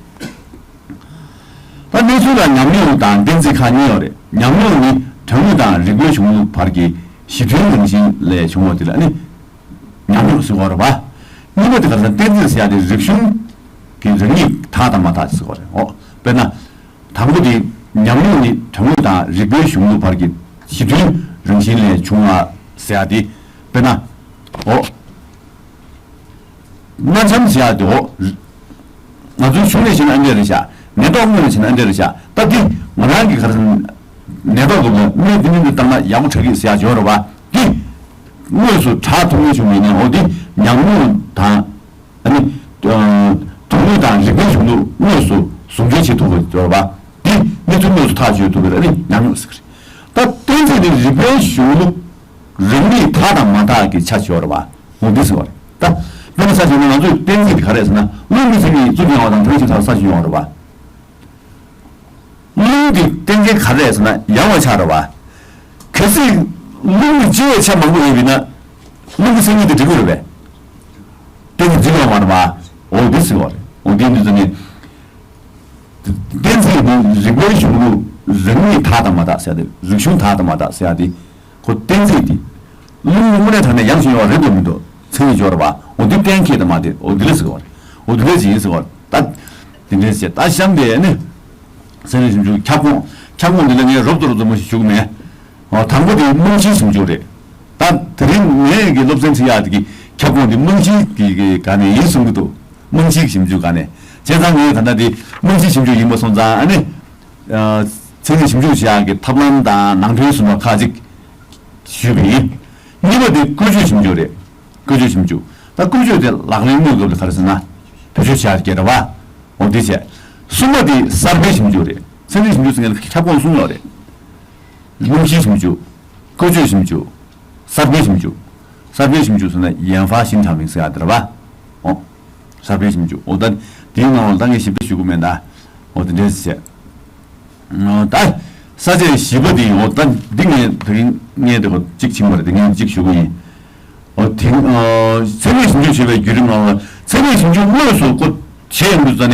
ད་གནས་ཚུལ་ལ་ཉམས་མྱོང་དང་གཏན་ཚིགས་ཁག་གཉིས་ཡོད་རེད། ཉམས་མྱོང་ནི་དོན་དངོས་དང་རིགས་པའི་གཞུང་ལུགས་བར་གྱི་གཞི་མཐུན་རང་བཞིན་ལས་བྱུང་བ་དེ་ལ་ནི་ཉམས་མྱོང་ཟེར་བ་རེད་བ། གཉིས་པ་དེ་ག་རེ་ཟེར་ན་གཏན་ཚིགས་ཟེར་ཡ་དེ་རིག་གཞུང་གི་རང་ཉིད་དག་དང་མ་དག་ཟེར་བ་རེད། འོ་དཔེར་ན། དང་པོ་དེ་ཉམས་མྱོང་ནི་དོན་དངོས་དང་རིགས་པའི་གཞུང་ལུགས་བར་གྱི་གཞི་མཐུན་རང་བཞིན་ལས་བྱུང་བ་ཟེར་ཡ་དེ་དཔེར་ན། འོ། སྨན་ཆམ་བྱེད་ཡག་དེ་འོ། ང་ཚོའི་གཞུང་ནས་བྱས་ན་ཨ་འདྲས་རེད་ཤག་ནད་ཐོག་དངོས་ནས་བྱས་ན་ཨ་འདྲས་རེད་ཤག་ད་འདི་ང་རང་གི་ག་རེ་ཟེར་ན་ནད་ཐོག་སྐབས་ལ་སྨན་འདི་འདི་འདི་བཏང་ན་ཡག་པོ་དྲག་གི་ཟེར་ཡག་ཡོད་རེད་བ། འདི་དངོས་སུ་དྲག་ཐུབ་མཁན་བྱུང་མིན་ན་འོ་འདི་ཉམས་མྱོང་དང་ཨ་ནི་དོན་དངོས་དང་རིགས་པའི་གཞུང་ལུགས་དངོས་སུ་ཟུང་འབྲེལ་བྱེད་ཐུབ་པ་ཡོད་རེད་བ། འདི་གནས་ཚུལ་དངོས་སུ་ཐག་གཅོད་ཐུབ་པའི་ཨ་ནི་ཉམས་མྱོང་ཟེར་གི་རེད། ད་གཏན་ཚིགས་འདི་རིགས་པའི་གཞུང་ལུགས་རང་ཉིད་དག་དང་མ་དག་གི་ཆ་ཡོད་རེད་བ། འོ་འདི་ཟེར་བ་རེད། ད་དཔེར་ན་ས་ཞིག་ན་ང་ཚོས་གཏན་ཚིགས་དེ་ག་རེ་ཟེར་ན་རླུང་གི་མཚན་ཉིད་གཙུག་ཏུ་ཡང་བ་དང་གྲངས་ཤིག་ཐག་ས་ཞིག་ཡོང་བ་རེད་བ། རླུང་གི་གཏན་འཁེལ་ག་རེ་ཟེར་ན་ཡང་བ་ཆགས་རེད་བ། གལ་སྲིད་རླུང་གི་ལྕི་བའི་ཆ་མང་པོ་ཡོད་པ་ཡིན་ན་རླུང་གི་མཚན་ཉིད་དེ་འགྲིག་གི་རེད་པས། གཏན་ཚིགས་འགྲིག་ཡོང་བ་རེད་བ། འོ་འདི་ཟེར་བ་རེད། འོ་འདི་འདི་ཚོ་ནི། གཏན་ཚིགས་ནི་རིགས་པའི་གཞུང་ལུགས་རང་ཉིད་དག་དང་མ་དག་ཟེར་ཏེ་རིག་གཞུང་དག་དང་མ་དག་ཟེར་ཏེ་ཁོ་གཏན་ཚིགས་དེ་རླུང་དངོས་གནས་དྲང་གནས་ཡང་ཞིང་གཡོ་བ་རེད་འདུག་མི་འདུག་མཚན་ཉིད་འཇོག་རེད་བ། འོ་འདི་གཏན་འཁེལ་དང་མ་དེ་འོ་འདི་ལ་ཟེར་བ་རེད། འོ་འདི་ལ་ཟེར་ཡིན་ཟེར་བ་རེད། ད་འདི་འདྲའི་ཟེར་ད་གཤམ་དེ་ནི་ཚན་རིག་ཞིབ་འཇུག་ཁྱབ་ཁོངས་ཁྱབ་ཁོངས་འདི་ལ་ངས་རོབ་ཏུ་རོབ་ཏུ་མ་ཞིག་ཞུ་གི་མེད། ཨོ། དང་པོ་དེ་རྨང་གཞིའི་ཞིབ་འཇུག་རེད། ད་དེ་རིང་ངས་ཀྱི་སློབ་ཚན་ཁྲིད་ཡག་དེ་གི་ཁྱབ་ཁོངས་དེ་རྨང་གཞི་གི་གི་སྒང་ནས་ཡིན་གསུང་གི་འདུག་རྨང་གཞིའི་ཞིབ་འཇུག་སྒང་ནས་བྱས་ཙང་ངས་ད་ལྟ་དེ་རྨང་གཞིའི་ཞིབ་འཇུག་ཡིན་པ་སོང་ཙང་ཨ་ནི། ཨ། ཚན་རིག་ཞིབ་འཇུག་བྱེད་ཡག་གི་ཐབས་ལམ་དང་ནང་དོན་གསུམ་པ་ཁག་ཅིག་ཞུས་པ་ཡིན། གཉིས་པ་དེ་བཀོལ་སྤྱོད་ཞིབ་འཇུག་རེད། བཀོལ་སྤྱོད་ཞིབ་འཇུག་ད་བཀོལ་སྤྱོད་དེ་ལག་ལེན་དངོས་སྐབས་ལ་ག་རེ་ཟེར་ན། བེད་སྤྱོད་བྱ་ཡག་རེད་བ། འོ་འདི་བྱས། གསུམ་པ་དེ་གསར་སྤེལ་ཞིབ་འཇུག་རེད། ཚན་རིག་ཞིབ་འཇུག་ཟེར་མཁན་ཁྱབ་ཁོངས་གསུམ་ཡོད་རེད། རྨང་གཞིའི་ཞིབ་འཇུག་བཀོལ་སྤྱོད་ཞིབ་འཇུག་གསར་སྤེལ་ཞིབ་འཇུག་གསར་སྤེལ་ཞིབ་འཇུག་ཟེར་ན་研发新产品ཟེར་ཡག་དེ་རེད་བ། འོ། གསར་སྤེལ་ཞིབ་འཇུག་འོ་ད་དེའི་ནང་ལ་ད་ངས་ཞིབ་ཕྲ་ཞུ་གི་མེད་ད། འོ་དེ་འདྲས་བྱས། ད་ས་བཅད་བཞི་པ་དེ་ཡིན། འོ་ད་འདི་ངས་ད་རིང་ངས་དེ་ག་གཅིག་ཕྱིན་པ་རེད། དེ་ངས་གཅིག་ཞུ་གི་ཡིན། འོ་དེ་ཚན་རིག་ཞིབ་འཇུག་བྱེད་པའི་བརྒྱུད་རིམ་ནང་ལ་ཚན་རིག་ཞིབ་འཇུག་དངོས་སུ་ཁོ་བྱས་ཡོང་དུས་ཙ་ནས་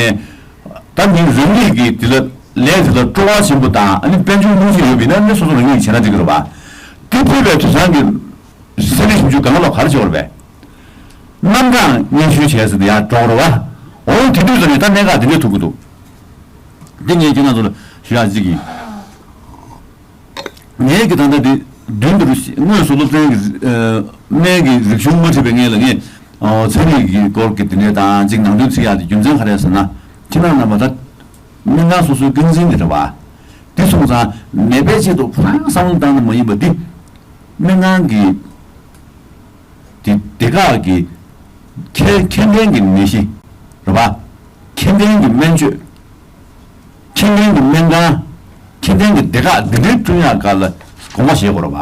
ད་མི་རང་ཉིད་ཀྱིས་དེ་ལ་ ལས་དེ་ལ་སྤྲོ་བ་ཆེན་པོ་དང་ཨ་ནི་དཔལ་འབྱོར་རླུང་ཞིག་ཡོད་པ་ཡིན་ན་ཨ་ནི་སོ་སོ་རང་ཉིད་ཀྱིས་བྱས་ན་འགྲིག་གི་རེད་པ། དེ་ཕུལ་བའི་དུས་སང་གི་ས་གནས་ཞིབ་འཇུག་སྒང་ལ་ག་རེ་བྱེད་དགོས་རེད་པས། རྣམ་གྲངས་སྙན་ཞུ་བྱས་ཟེར་ཏེ་ཡར་འགྲོ་དགོས་རེད་པ། འོ་དེ་དུས་ཙམ་ནས་ད་གནད་འགག་དེ་འདྲས་ཐུག་གི་འདུག་འདི་ངས་ཁྱེད་རང་ཚོ་ལ་ཞུ་ཡག་གཅིག་ཡིན། ངས་ཀྱི་ད་ལྟ་འདི་མདུན་དུ་དངོས་སུ་སློབ་ཚན་གྱི་ཨ་སྨན་གྱི་རིག་གཞུང་མ་ཁྲིད་པའི་སྔོན་ལ་ངས་ཨ་ཚན་རིག་གི་སྐོར་གྱི་དེ་འདྲས་དང་གཅིག་ནང་དོན་ཚིག་ཡག་དེ་རྒྱུ་མཚན་ག་རེ་ཟེར་ན། ཁྱེད་རང་རྣམ་པ་ད་སྨན་ཁང་སོ་སོའི་རྐང་འཛིན་དེ་རེད་པ། དེ་སོང་ཙང་ནད་པའི་ཆེད་དུ་ཕར་བསམ་བློ་བཏང་ན་མ་ཡིན་པ་འདི། སྨན་ཁང་གི་དེ་སྡེ་ཁག་གི་ཁྱད་ཁྱད་ལྡན་གྱི་ནད་གཞི་རེད་པ། ཁྱད་ལྡན་གྱི་སྨན་བཅོས། ཁྱད་ལྡན་གྱི་སྨན་ཁང་། ཁྱད་ལྡན་གྱི་སྡེ་ཁག་འདི་འདྲའི་བསྐྲུན་ཡག་སྐོར་ལ་དགོངས་པ་བཞེས་དགོས་རེད་པ།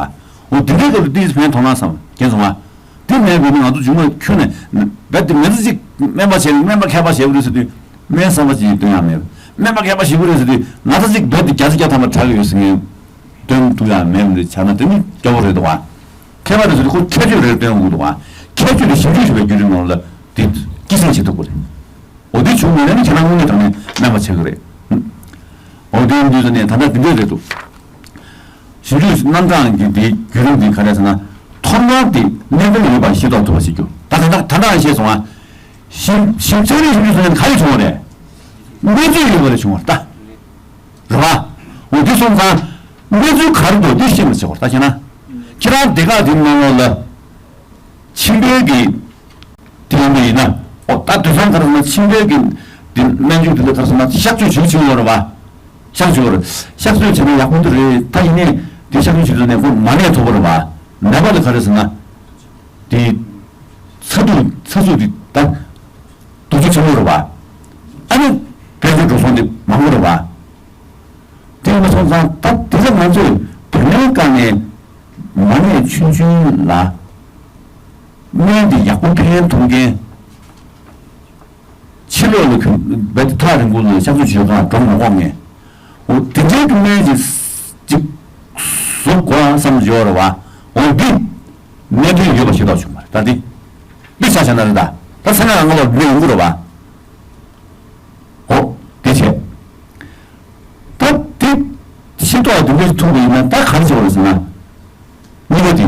འོ་འདི་འདྲའི་སྐོར་ལ་ཏིས་ཕན་ཐོགས་ན་བསམ་རྒན་སོང་ང་། དེ་མེད་པས་ནི་ང་ཚོ་མཇུག་མ་ཁྱོན་ནས་རྦད་དེ་མི་ཚེ་གཅིག་སྨན་པ་བྱས་སྨན་པ་མཁས་པ་བྱེད་དགོས་རེད་ཟེར་དུས་སྨན་གསར་པ་ཅིག་འདོན་ཡག་མེད། སྨན་པ་མཁས་པ་བྱེད་དགོས་རེད་ཟེར་དུས་ན་ཚ་གཅིག་རྦད་དེ་བརྒྱ་ཆ་བརྒྱ་ཐམ་པ་དྲག་གི་ཡོད་ཟེར་མཁན་འདོན་ཐུབ་ཡག་མེད་མི་འདི་ཆགས་ན་དེ་ནི་སྐྱོ་བོ་རེད་འདུག་པ། མཁས་པ་རེད་ཟེར་དུས་ཁོ་ཁྱད་ཆོས་རེ་འདོན་དགོས་འདུག་པ། ཁྱད་ཆོས་དེ་ཞིབ་འཇུག་བྱེད་པའི་བརྒྱུད་རིམ་ནང་ལ་དེ་སྐྱེད་སྲིང་བྱེད་ཐུབ་དགོས་རེད། འོ་དེ་བྱུང་མེད་ན་ནི་ཁྱེད་རང་དངོས་གནས་དྲང་གནས་སྨན་པ་ཆགས་ཀྱི་རེད། འོ་དེ་ཡིན་དུས་ཙ་ནས་ད་ལྟ་འདི་འདྲས་རེད་འདུག་ཞིབ་འཇུག་རྣམ་གྲངས་ཀྱི་དེའི་བརྒྱུད་རིམ་འདི་ག་རེ་ཟེར་ན། ཐོག་མར་དེ་གནད་དོན་ཡོད་པ་ཤེས་རྟོགས་ཐུབ་པ་བྱེད་རྒྱུ། ད་ད་ད་ད་ད་ཤེས་སོང་ང་། ཞིབ་ཞིབ་ཚན་རིག་ཞིབ་འཇུག་ཟེར་ན་ག་རེ་བྱུང་བ་རེད། གནས་ཚུལ་ཡོད་པ་ལས་བྱུང་བ་རེད་ད། རེད་པ། འོ་དེ་སོང་ཙང་གནས་ཚུལ་ག་རེ་འདུག་འདི་ཤེས་མ་བྱེད་པར་ད་བྱས་ན། ཁྱེད་རང་སྡེ་ཁག་དེའི་ནང་ལོགས་ལ་མཆིན་པའི་གི་དེ་ཡིན་པ་ཡིན་ན། ཨོ་ད་དེང་སང་ག་རེ་ཟེར་ན་མཆིན་པའི་གི་དེ་སྨན་བཅོས་དེ་ལ་ག་རེ་ཟེར་ན་གཤག་བཅོས་བྱེད་ཀྱི་ཡོད་རེད་པ། གཤག་བཅོས་རེད། གཤག་བཅོས་བྱས་ན་ཡག་པོ་འདུག་རེད། ད་ཡིན་ནའི་དེ་གཤག་བཅོས་བྱེད་དུས་ནས་ཁོ་མ་ནད་ཐོབ་པ་རེད་པ། ནད་པ་ལ་ག་རེ་ཟེར་ན་དེ་ཚ་གདུང་ཚ་གཟུགས་དེ་ད་དུག་ཆུ་ཆེན་པོ་རེད་པ། ཨ་ནི་དཔལ་འབྱོར་འགྲོ་སོང་དེ་མང་པོ་རེད་པ། དེ་མ་སོང་ཙང་ད་དེ་ཚོ་ང་ཚོས་བོད་སྨན་བཀག་ནས་མ་ནད་ཆུང་ཆུང་ལ་སྨན་དེ་ཡག་པོ་ཕན་ཐོགས་མཁན། ཕྱི་ལོགས་ལ་གུ་རྦད་དེ་ཐག་རིང་པོ་ལ་གཤག་བཅོས་བྱེད་ག་འགྲོ་མ་དགོས་ངེས། འོ་དེ་འདྲའི་གི་སྨན་ཅིག་ཅིག་བཟོ་དགོས་ཨ་བསམ་བྱས་ཡོད་རེད་པ། འོ་འདི་གནད་དོན་ཡོད་པ་ཤེས་རྟོགས་བྱུང་བ་རེད། ད་འདི་འདི་ཆ་བཞག་ན་རེད་ད། ད་ས་གནས་རང་ལ་འདི་ཡོང་གི་རེད་པ། འོ་དེ་བྱས། ད་དེ་ཤེས་རྟོགས་དེ་འདྲ་ཐུབ་པ་ཡིན་ན་ད་ག་རེ་བྱེད་དགོས་རེད་ཟེར་ན། གཉིས་པ་དེ།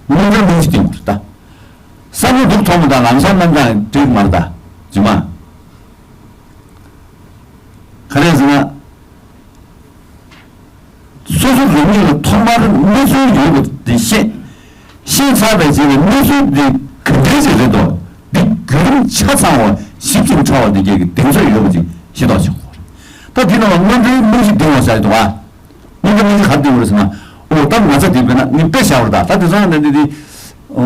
སྔོན་འགྲོའི་སྨན་གཞི་བསྟེན་དགོས་རེད་ད། བསམ་བློ་སྡུག་ཐོག་མ་དང་ལམ་སང་རྣམ་གྲངས་འགྲིག་མ་རེད་ད། རྗེས་མ། ག་རེ་ཟེར་ན། སོ་སོ་རང་ཉིད་ལ་ཐོག་མར་གནས་ཚུལ་ཡོད་པ་དེ་ཤེས། ཤེས་ཚར་བའི་རྗེས་ལ་གནས་ཚུལ་འདི་ག་འདྲའི་ཞིག་རེད་དོ། འདི་བརྒྱུད་རིམ་ཆ་ཚང་བ་ཞིབ་ཅིང་ཕྲ་བ་འདི་གས་ཀྱི་གདེང་ཚོད་ཡོད་པ་ཅིག་ཤེས་རྟོགས་བྱེད་དགོས། ད་འདི་ནང་ལ་སྔོན་འགྲོའི་སྨན་གཞི་འདིང་བ་བྱ་ཡི་འདུག་ག་སྔོན་འགྲོའི་སྨན་གཞི་ག་རེ་འདིང་དགོས་རེད་ཟེར་ན། ཨོ་ད་ན་ཚ་འདི་དཔེར་ན་ངས་དཔེ་བཞག་པ་རེད་ད། ད་དེང་སང་འདི་འདི་འདི་ཨོ་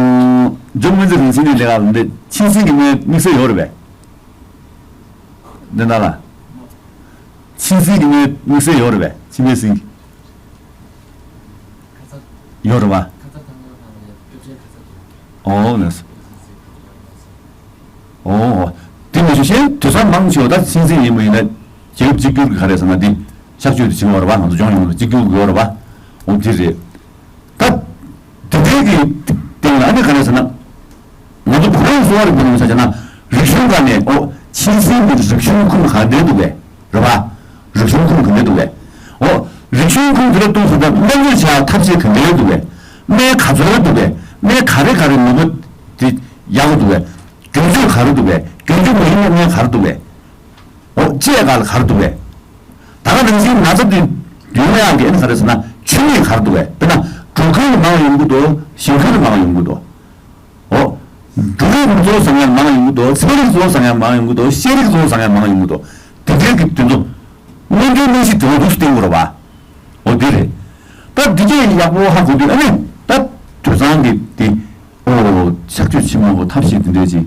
ཇོ་སྨན་རྩིས་རིན་ཆེན་གྱི་ལས་ཀ་འདི་ཆིན་སིན་གྱི་སྨན་དམིགས་བསལ་ཡོད་རེད་པས། འདི་ན་ལ། ཆིན་སིན་གྱི་སྨན་དམིགས་བསལ་ཡོད་རེད་པས། ཆིན་པའི་སིན་གྱི་ཡོད་རེད་པ། ཨོ་ལགས་སོ། ཨོ། དེ་མི་ཤེས་ཤེས་དུས་ཚོད་མང་ཆེ་བ་ད་ཆིན་སིན་ཡིན་པ་ཡིན་ན་རྒྱལ་ཁབ་གཅིག་གྱུར་གྱི་ག་རེ་ཟེར་ན་འདི་གཤག་བཅོས་དེ་བྱེད་ཀྱི་ཡོད་རེད་པ། ང་ཚོ་ལྗོངས་ཡོངས་ལ་གཅིག་གྱུར་གྱི་ཡོད་རེད་པ། ཨོ་དེ་རེད། ད། དེ་འདྲའི་གི་སྟེང་ལ་ཨ་ནི་ག་རེ་ཟེར་ན། ང་ཚོ་བོད་རང་གསོ་བ་རིག་པའི་ནང་ཆ་བཞག་ན་རིག་གཞུང་སྒང་ནས་ཨོ་ཆིན་སིན་གྱི་རིག་གཞུང་ཁུངས་ག་འདྲ་འདུག་གས། རེད་པ། རིག་གཞུང་ཁུངས་ག་འདྲ་འདུག་གས། ཨོ་རིག་གཞུང་ཁུངས་དེ་ལ་ལྟོས་ཟེར་ན་སྨན་བཅོས་བྱ་ཐབས་ཤེས་ག་འདྲ་འདུག་གས། སྨན་ག་ཚོད་འདུག་གས། སྨན་ག་རེ་ག་རེ་ནུས་པ་དེ་ཡག་པོ་འདུག་གས། རྒྱུན་སྤྱོད་ག་རེ་འདུག་གས། རྒྱུན་སྤྱོད་མ་ཡིན་ན་སྨན་ག་རེ་འདུག་གས། ཨོ་བཅས་ག་ལ་ག་རེ་འདུག་གས། ད་ག་ནང་བཞིན་ན་ཚ་འདི་ཡོང་ཡག་གི་ཨ་ནི་ག་རེ་ཟེར་ན་ཆོས་ཉིད་ག་རེ་འདུག་གས། དཔེར་ན་འབྲོག་ཁུལ་ལ་མང་ཡོང་གི་འདུག་ཞིང་ཁུལ་ལ་མང་ཡོང་གི་འདུག་ཨོ། འབྲོག་རིགས་རུ་གཙོ་བཟང་ཡང་མང་ཡོང་གི་འདུག་ཚན་རིག་གཙོ་བཟང་ཡང་མང་ཡོང་གི་འདུག་ཤེས་རིག་གཙོ་བཟང་ཡང་མང་ཡོང་གི་འདུག་དེ་འདྲའི་གི་དེ་ཚོ་སྔོན་འགྲོའི་སྨན་གཞི་དེ་འདྲ་འདུག་སེ་བསྟེན་དགོས་རེད་པ། ཨོ་དེ་རེད། ད་འདི་གས་ཡག་པོ་ཧ་གོ་དུས་ཨ་ནི་ད་དུས་སང་གི་དེ་ཨོ་གཤག་བཅོས་ཆེན་མོ་ཐབས་ཤེས་དེ་འདྲའི་ཅིག་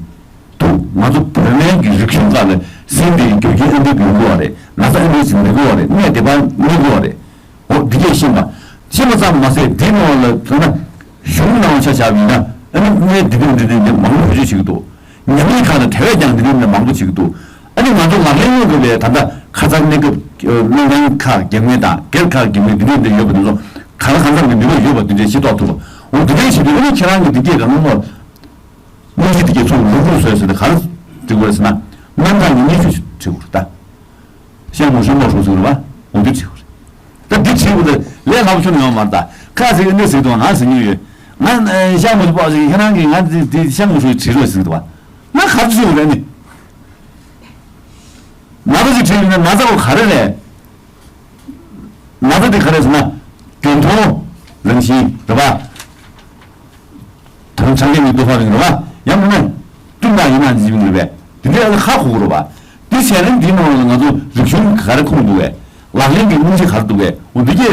འདུག་ང་ཚོ་བོད་སྨན་གྱི་རིག་གཞུང་ཁག་ལ་སྲིན་དེ་རྒྱུ་རྐྱེན་ཨ་འདྲ་ཡོང་གི་བ་རེད། ན་ཚ་ཨ་འདྲ་ཞིག་མི་དགོས་བ་རེད། གནས་བདེ་བ་གནས་དགོས་བ་རེད། འོ་འདི་གས་ཤེས་པ། ཤེས་པ་ཙམ་མ་ཟད་འདི་ནང་ལ་མཚོན་ན་གཞུང་ནང་ཆ་བཞག་པ་ཡིན་ན་ཨ་ནི་གནས་འདི་འདི་འདི་འདི་མང་པོ་བེད་སྤྱོད་བྱེད་ཀྱི་འདུག་ཉམས་ལེན་ཁག་ལ་དེ་བས་ཀྱང་འདི་འདི་འདི་མང་པོ་བྱེད་ཀྱི་འདུག་ཨ་ནི་ང་ཚོ་ལག་ལེན་དངོས་དགོས་པའི་ད་ལྟ་ཁ་ཚར་གནས་སྐབས་སྨན་ཁང་ཁག་རྒྱག་མཁན་དང་སྒེར་ཁག་རྒྱག་མཁན་འདི་འདི་འདི་ཡོད་པ་འདི་ཚོ་ག་ལ་གང་འཚམ་གྱི་ནུས་པ་ཡོད་པ་འདི་འདྲའི་ཤེས་རྟོགས་ཐུབ་པ། འོ་འདི་འདྲའི་བྱེད་དུས་ཨ་ནི་ཁྱེད་རང་གི་འདི་སྐད་གང་གནང་ལོ། སྨན་གཞི་འདི་གས་ཚུར་ལུག་ལུག་བཟོས་ཟེར་ཏེ་ག་རེ་འབྲི་དགོས་རེད་ཟེར་ན། སྨན་ཁང་གི་སྨན་བཅོས་བྱེད་དགོས་རེད་ད། ཤེས་མོ་ཤེས་མོ་ཧྲུག་ཟེར་བ། འདི་བྲིས་པ་རེད། ད་འདི་བྲིས་པ་ལས་ལས་སླ་པོ་ཁྱོན་ནས་ཡོང་མ་རེད་ད། ཁ་ཟིག་འདི་ཟིག་འདུག་ང་ཟིག་ཉོས་ཡོད། ང་ཤག་མ་ཤུ་པོ་ཟིག་ཁྱེད་རང་གིས་ང་འདི་འདི་ཤག་མ་ཤུ་བྲིས་རོགས་ཟིག་འདུག་བ། ང་ག་རེ་བྲིས་ཡོད་རེད་ནི། ན་ཚ་ཟིག་བྲིས་ཡོད་ན་ན་ཚ་བོ་ག་རེ་རེད། ན་ཚ་འདི་ག་རེ་ཟེར་ན། འགྱུར་ལྡོག་རང་བཞིན་རེད་པ། དང་གྲངས་ཀའི་མིང་ཏུ་ཧྥ་རིང་རེད་པ། ཡང་མིན་ན། ཏུན་ཏ་ཡིན་ན་འཇིབ་རེད་པས། འདི་འདྲའི་ཨ་ནི་ཧ་གོ་གི་རེད་པ། འདི་བྱས་ན་འདིའི་ནང་ལ་ང་ཚོ་རིག་གཞུང་ག་རེ་ཁུངས་འདུག་གས། ལག་ལེན་གྱི་སྣང་ཚུལ་ག་རེ་འདུག་གས། འོ་འདི་གས་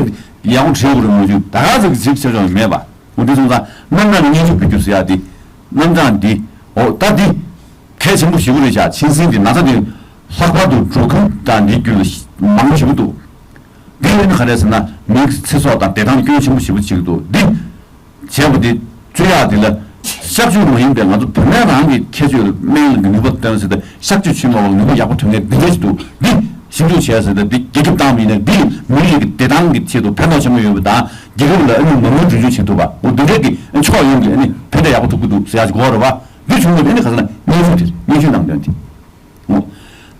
ཡག་པོ་བྲིས་དགོས་རེད་མ་གཞི་ད་ག་ཚོད་ཀྱི་ཞིབ་ཆ་ཆ་མེད་པ། འོ་འདི་སོང་ཙང་རྣམ་གྲངས་སྙན་ཞུ་བེད་སྤྱོད་ཟེར་ཡག་འདི། རྣམ་གྲངས་འདི། འོ་ད་འདི། གལ་ཆེན་པོ་ཞེ་པོ་རེད་ཤག་མཆིན་སྲིན་འདི་ན་ཚ་འདི། ལྷག་པར་དུ་འགྲོ་ཁུལ་དང་འདི་རྒྱུད་ལ་མང་པོ་ཞེ་པོ་འདུག་འདི་ཡིན་ག་རེ་ཟེར་ན་མིའི་ཚེ་སྲོག་དང་བདེ་ཐང་སྐྱོན་ཆེན་པོ་ཞེ་པོ་ཅིག་འདུག་འདི་བྱས་པ་འདི་བཅོས་ཡག་འདི་ལ་གཤག་བཅོས་མ་ཡིན་པའི་ང་ཚོ་བོད་སྨན་རང་གི་ཁྱད་ཆོས་ལ་སྨན་ལ་ནུས་པ་བཏོན་ཟེར་ཏེ་གཤག་བཅོས་བྱེད་མ་བར་ནུས་པ་ཡག་པོ་ཐོན་མཁན་འདི་འདྲ་ཞིག་འདུག་འདི་ཞིབ་འཇུག་བྱས་ཟེར་ཏེ་འདི་རྒྱ་ཁྱབ་བཏང་བ་ཡིན་ན་འདི་མི་རིགས་ཀྱི་བདེ་ཐང་གི་ཆེད་དུ་ཕན་ཐོགས་ཆེན་པོ་ཡོད་པ་དང་རྒྱལ་ཁབ་ལ་ཨ་ནི་མ་དངུལ་འགྲོ་སྐྱོད་བྱེད་ཐུབ་པ་འོ་འདི་འདྲ་གི་ཕྱོགས་ཡོངས་ཀྱི་ཨ་ནི་ཕན་བདེ་ཡག་པོ་ཐོབ་ཀྱི་འདུག་ཟེར་ཡག་ཅིག་གོ་བ་རེད་བ། འདི་བྱུང་བ་འདི་ནི་ག་ཟེར་ན་སྙན་ཞུ་དེ་སྙན་ཞུ་ནང་དོན་དེ།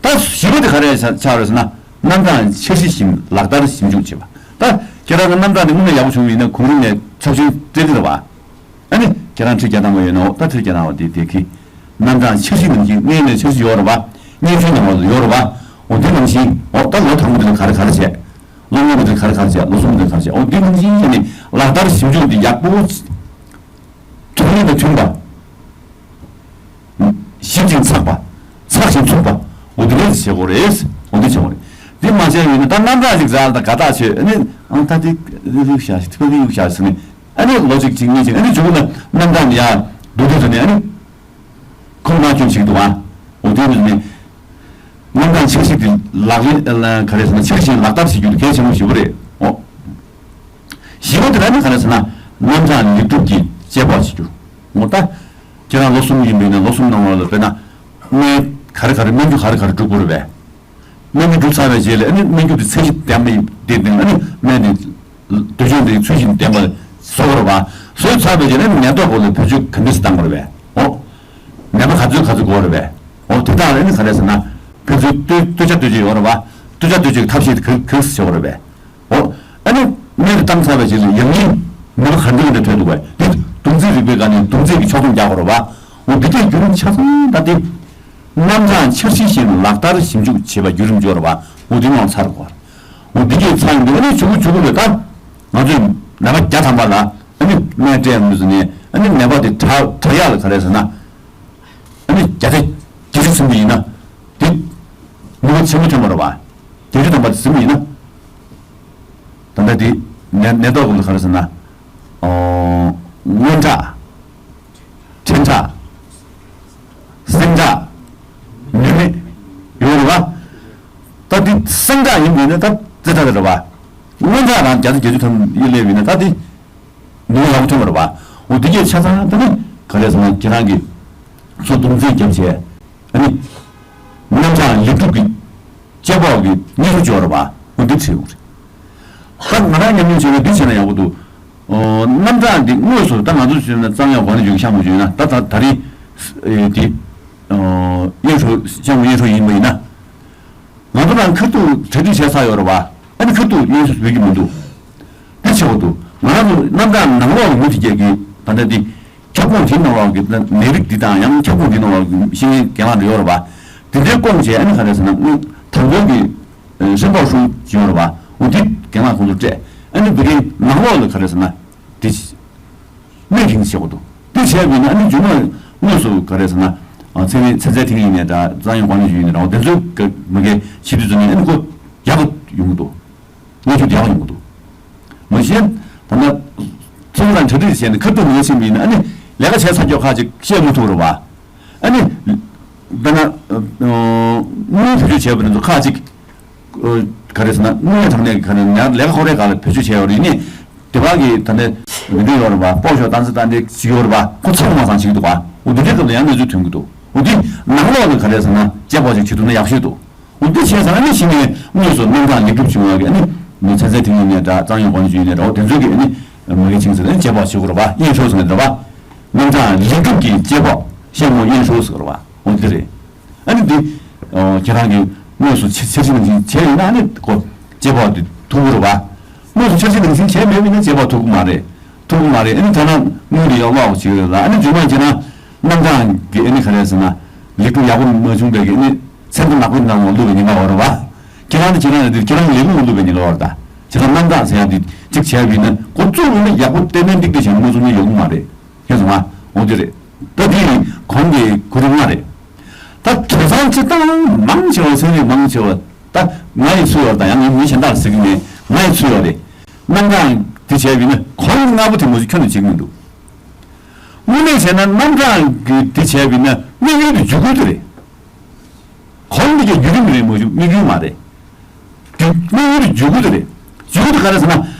ད་བཞི་པ་དེ་ག་རེ་ཆགས་རེད་ཟེར་ན་རྣམ་གྲངས་འཆར་གཞི་བཞིན་ལག་བསྟར་ཞིབ་འཇུག་བྱེད་པ། ད་ཁྱེད་རང་གི་རྣམ་གྲངས་དེ་དངོས་གནས་ཡག་པོ་བྱུང་བ་ཡིན་ན་གོང་རིམ་ནས་ཚོགས་ཆེན་སྤྲད་ཀྱི་རེད་བ། ཨ་ནི་ཁྱེད་རང་ཁྲི་བརྒྱ་ཐམ་པ་ཡོད་ན་འོ་ད་ཁྲི་བརྒྱ་ཐམ་པ་དེ་དེ་གི་རྣམ་གྲངས་འཆར་གཞི་ནང་བཞིན་དངོས་གནས་འཆར་གཞི་ཡོད་རེད་བ། སྙན་ཞུ་ནང་ལ་ཡོད་རེད་བ། འོ་དེ་ནང་བཞིན་འོ་ད་ལོ་དང་པོ་དེ་ལ་ག་རེ་ག་རེ་བྱས། ལོ་ལྔ་པོ་དེ་ལ་ག་རེ་ག་རེ་བྱས། ལོ་གསུམ་པོ་དེ་ལ་ག་རེ་བྱས། འོ་དེ་ནང་བཞིན་བྱས་ནས་ལག་བསྟར་ཞིབ་འཇུག་དེ་ཡག་པོ། ཐོག་མའི་དང་མཐུན་པ། ཞིབ་ཅིང་ཚགས་པ། ཚགས་ཤིང་ཚུགས་པ། འོ་དེ་འདྲ་བྱེད་དགོས་རེད། འོ་དེ་བྱེད་དགོས་རེད། དེ་མ་བྱས་ཡོད་ན་ད་རྣམ་གྲངས་ཅིག་རག་ད་དགའ་ཐག་ཆོད་ཨ་ནི་ཨང་ད་དེ་རིག་བྱ་ཞིག་ཐུག་གི་ཡུག་བྱ་ཟེར་ནས་ཨ་ནི་ལོ་གཅིག་གཅིག་གཉིས་ཅིག་ཨ་ནི་མཇུག་ལ་རྣམ་གྲངས་ཡ་འདུག་དུས་ཟེར་ནས་ཨ་ནི་ཁོང་མ་སྐྱོན་བྱེད་ཀྱི་འདུག་ཨ། འོ་དེ་ནི་རྣམ་གྲངས་འཆར་གཞི་དེ་ལག་ལེན་ག་རེ་ཟེར་ན་འཆར་གཞི་ལག་བསྟར་བྱེད་རྒྱུ་དེ་གལ་ཆེན་པོ་ཞེ་པོ་རེད། འོ། བཞི་པ་དེ་ལ་ནི་ག་རེ་ཟེར་ན་རྣམ་གྲངས་ལེགས་གྲུབ་ཀྱི་དཔྱད་དཔོག་བྱེད་རྒྱུ། འོ་ད། ཁྱེད་རང་ལོ་གསུམ་ཡིན་པས་ན་ལོ་གསུམ་ནང་ལོགས་ལ་དཔེར་ན། སྨན་ག་རེ་ག་རེ་སྨན་རྒྱུ་ག་རེ་ག་རེ་སྒྲུབ་དགོས་རེད་པས། སྨན་རྒྱུ་སྒྲུབ་ཚར་བའི་རྗེས་ལ་ཨ་ནི་སྨན་རྒྱུ་དེ་ཚད་གཞི་ལྡན་པ་ཡིན་དེ་ནི་ཨ་ནི་སྨན་དེ། འདོད་ཆུང་དེ་ཚུལ་བཞིན་ལྡན་པ་བཟོ་དགོས་རེད་པ། བཟོས་ཚར་བའི་རྗེས་ལ་ཨ་ནི་ནད་ཐོག་སྐོར་ལ་བེད་སྤྱོད་ག་འདྲ་ཞིག་བཏང་དགོས་རེད་པས། འོ། ནད་པ་ག་ཚོད་ག་ཚོད་དགོས་རེད་པས། འོ་དེ་དག་ལ་ཨ་ནི་ག་རེ་ཟེར་ན། ཕན་ཚུན་བསྟུན་བསྟུན་ཆ་བསྟུན་ཆ་ཡོད་རེད་པ། བསྟུན་ཆ་བསྟུན་ཆ་གི་ཐབས་ཤེས་དེ་ག་ག་རེ་བྱེད་དགོས་རེད་པས། འོ། ཨ་ནི་སྨན་དེ་བཏང་ཚར་བའི་རྗེས་ལ་ཡང་སྙིང་ནད་པ་ག་འདྲ་ག་འདྲ་ཐོན་འདུག་པས། དེ་བདུན་ཚིགས་རིག་པའི་སྒང་ནས་བདུན་ཚིགས་ཀྱི་ཕྱོགས་སྡོམ་རྒྱག་དགོས་རེད་པ། འོ་འདི་གའི་བརྒྱུད་རིམ་ཆ་ཚང་ད་དེ། རྣམ་གྲངས་འཆར་གཞི་བཞིན་ལག་བསྟར་ཞིབ་འཇུག་བྱེད་པ་བརྒྱུད་རིམ་འབྱོར་བ། འོ་འདི་མང་ཚར་དགོས། འོ་འདི་གའི་ཚང་འདི་ཨ་ནི་ཆུ་བུ་ཆུ་བུ་རེད་ད། ང་ཚོས་ནད་པ་བརྒྱ་ཐམ་པ་ལ་ཨ་ནི་སྨན་སྤྲད་ཡོང་དུས་ནས་ཨ་ནི་ནད་པ་དེ་དྲག་དྲག་ཡག་ལ་ག་རེ་ཟེར་ན། ཨ་ནི་བརྒྱ་ཆ་བརྒྱད་ཅུ་ཟིན་པ་ཡིན་ན། དེ། ནུས་པ་ཆེན་པོ་ཐོན་པ་རེད་པ། བརྒྱད་ཅུ་ཐམ་པ་དེ་ཟིན་པ་ཡིན་ན། ད་ལྟ་དེ་ནད་ནད་ཐོག་ཀུན་ཏུ་ག་རེ་ཟེར་ན། ཨོ། རྔོན་ཁྲག་ཕྲན་ཁྲག་སེང་ཁྲག་ནུས་མེད་ཡོད་རེད་པ། ད་དེ་སེང་ཁྲག་ཡིན་པ་ཡིན་ན་ད་རྩེ་ཁྲག་རེད་པ། རྔོན་ཁྲག་རང་བརྒྱ་ཆ་བརྒྱད་ཅུ་ཐམ་ཡིན་སླེབས་ཡིན་ན་ད་དེ། ནུས་པ་ཡག་པོ་ཐོན་པ་རེད་པ། འོ་དེ་གས་ཆ་ཚང་ད་ནི་ག་རེ་ཟེར་ན་ཁྱེད་རང་གིས་ཚོ་སྡོམ་རྩིས་རྒྱབ་བྱས། ཨ་ནི། རྣམ་གྲངས་ལེགས་གྲུབ་ཀྱི་དཔྱད་དཔོག་གི་སྙན་ཞུ་འབྱོར་བ་འོ་འདི་བྲིས་ཡོད་རེད། ད་ང་རང་ཉམས་མྱོང་བྱས་ན་འདི་བྱས་ན་ཡག་པོ་འདུག་ཨོ། རྣམ་གྲངས་འདི་དངོས་སུ་ད་ང་ཚོ་བྱས་ན་གཙང་ཡང་གོ་ནས་བརྗོད་ཤག་མ་བརྗོད་ན་ད་ད་ད་རིང་། ཨེ་འདི། ཨོ། སྙན་ཞུ་ཤག་མ་སྙན་ཞུ་ཡིན་པ་ཡིན་ན། ང་ཚོ་རང་ཁ་ཐུག་གྲ་སྒྲིག་བྱས་ཚར་ཡོད་རེད་པ། ཨ་ནི་ཁ་ཐུག་སྙན་ཞུ་ཕུལ་གྱི་མི་འདུག་འདི་ཆེ་བ་འདུག་ང་རང་ཚོ་རྣམ་གྲངས་ནང་ལོགས་ལ་མི་དེ་གས་ཀྱི་ད་ལྟ་འདི། ཁྱབ་ཁོངས་དེའི་ནང་ལོགས་ཀྱི་ནད་རིགས་འདི་དང་ཡང་ཁྱབ་ཁོངས་དེའི་ནང་ལོགས་ཀྱི་ཤེས་ཡོན་རྒན་ལགས་འདྲ་ཡོད་རེད་པ། དེ་འདྲའི་སྐོང་བྱས་ཨ་ནི་ག་རེ་ཟེར་ན་དངོས་དང་པོ་གི་སེམས་ཐོག་ཧྲུའུ་ཅི་ཡོད་རེད་པ། འོ་འདི་རྒན་ལགས་ཁོང་ཚོར་སྤྲད་ཨ་ནི་འདི་གའི་ནང་ལོགས་ལ་ག་རེ་ཟེར་ན་འདི། སྨན་རིན་བྱེད་དགོས་འདུག་འདི་བྱས་པས་ན་ཨ་ནི་རྒྱུ་མ་དངོས་སུ་ག་རེ་ཟེར་ན། ཚན་རིག་ཚན་རྩལ་ཐིང་ཡིན་ནའི་འདྲ་གཙང་ཡང་གོ་ནས་ཞུ་ཡིན་ནའི་འདྲ་འོ་དེ་ཚོའི་མི་སྒེར་ཞིབ་འཇུག་ཚོ་ནས་ཨ་ནི་ཁོ་ཡག་པོ་ཡོང་གི་འདུག་སྔོན་ཆད་ཡག་པོ་ཡོང་གི་འདུག་མ་གཞི་ད་ལྟ་ཚོགས་དང་གྲ་སྒྲིག་བྱས་ནས་ཁ་ཐུག་མི་ཕྱིན་པ་ཡིན་ན་ཨ་ནི་ལས་ཀ་བྱས་ཚར་རྒྱུ་ཁག་ཅིག་བཤད་མི་ཐུབ་རེད་བ། ཨ་ནི་ད་ན་དངུལ་བེད་སྤྱོད་བྱས་པ་དེ་ཚོ་ཁག་ཅིག་ག་རེ་ཟེར་ན་དངུལ་གྲངས་ནས་ག་རེ་ན་ལས་ཀ་ཁོ་རའི་སྒང་ལ་བེད་སྤྱོད་བྱས་ཡོད་རེད་ནི། དེ་བ་གི་ད་ནི་མི་འདུག་ཡོད་རེད་བ་སྤོ་ཤོག་ཏང་སི་ཏང་འདི་ཞིག་ཡོད་རེད་བ་ཁོ་ཚང་མ་ཚང་ཞིག་འདུག་བ། འོ་འདི་འདྲའི་སྐབས་ལ་ཡང་གནས་ཚུལ་ཐོན་གི་འདུག་འོ་འདི་ནང་ལོགས་ལ་ག་རེ་ཟེར་ན་དཔྱད་དཔོག་ཅིག་བྱེད་ཐུབ་ན་ཡག་ཤོས་འདུག་འོ་འདི་བྱས་ཙང་ཨ་ནི་གཞི་ནས་དངོས་སུ་རྣམ་གྲངས་ལེགས་གྲུབ་བྱུང་བ་གི་ཨ་ནི་མི་ཚན་རྩལ་ཐིང་ཡིན་ནའི་འདྲ་གཙང་ཡང་གོ་ནས་བྱུང་ཡིན་ནའི་འདྲ་འོ་དེ་ཚོ་གི་ཨ་ནི་མ་གི་ཆིང་ཟེར་ཨ་ནི་དཔྱད་དཔོག་བྱེད་དགོས་རེད་བ་དབྱིན་ཧྲོ་ཟེར་ནས་འདྲ་བ། རྣམ་གྲངས་ལེགས་གྲུབ་ཀྱི་དཔྱད་དཔོག་ཤེས་མོ་དབྱིན་ཧྲོ་ཟེར་བ། འོ་འདི་རེད། ཨ་ནི་འདི། ཁྱེད་རང་གིས་དངོས་སུ་འཆར་གཞི་ནང་བཞིན་བྱས་ཡིན་ན་ཨ་ནི་ཁོ། རྗེས་དཔག་དེ་ཐུབ་ཀྱི་རེད་བ། དངོས་སུ་འཆར་གཞི་ནང་བཞིན་བྱས་མེད་པ་ཡིན་ན་རྗེས་དཔག་ཐུབ་ཀྱི་མ་རེད། ཐུབ་ཀྱི་མ་རེད། ཨ་ནི་ཐ་ན་དངུལ་དེ་ཡང་ཀློག་བྱེད་ཀྱི་རེད་ལ། ཨ་ནི་རྗེས་མ་བྱས་ན་རྣམ་གྲངས་ཀྱི་ཨ་ནི་ག་རེ་ཟེར་ན་ལེགས་གྲུབ་ཡག་པོ་མ་བྱུང་བའི་གི་ཨ་ནི་ཚན་པ་ནག་པོའི་ནང་ལ་བླུགས་པའི་ཉེན་ཁ་ཡོད་རེད་བ། ཁྱེད་རང་ནི་ཁྱེད་རང་ལ་དེ་ཁྱེད་རང་ལས་ཁུངས་བླུགས་པའི་ཉེན་ཁ་ཡོད་རེད་ད། བྱས་ཙང་རྣམ་གྲངས་ཟེར་ཡག་དེ་གཅིག་བྱས་པ་ཡིན་ན་འགོ་གཙོ་བོ་ནི་ཡག་པོ་ཏན་ཏན་ཏིག་ཏིག་བྱས་ནས་མ་བྱུང་ན་ཡོང་གི་མ་རེད། ཁྱེད་ཚོ་ང་འོ་དེ་རེད། ད་དེ་ཡིན་གོང་གི་གོ་རིམ་ལྔ་རེད། ད་དེང་སང་སྤྱིར་བཏང་མང་ཆེ་བ་ཚན་རིག་མང་ཆེ་བ་ད་ང་ཡི་ཚུལ་ཡོད་ད། ཡང་ངས་མི་གཞན་དག་ཟེར་གི་མེད། ང་ཡི་ཚུལ་ཡོད་རེད། རྣམ་གྲངས་དེ་བྱས་པ་ཡིན་ན་གོང་གི་ལྔ་པོ་དེ་མ་གཞི་ཁྱོན་ནས་བྱེད་ཀྱི་མི་འདུག་དངོས་གནས་བྱས་ན་རྣམ་གྲངས་ཀྱི་དེ་བྱས་པ་ཡིན་ན་དམིགས་ཡུལ་དེ་འཇུག་སྒོ་དེ་རེད། གོང་དེ་གའི་བརྒྱུད་རིམ་རེད་མ་གཞི་དམིགས་ཡུལ་མ་རེད། དམིགས་ཡུལ་དེ་འཇུག་སྒོ་དེ་རེད། འཇུག་སྒོ་དེ་ག་རེ་ཟེར་ན་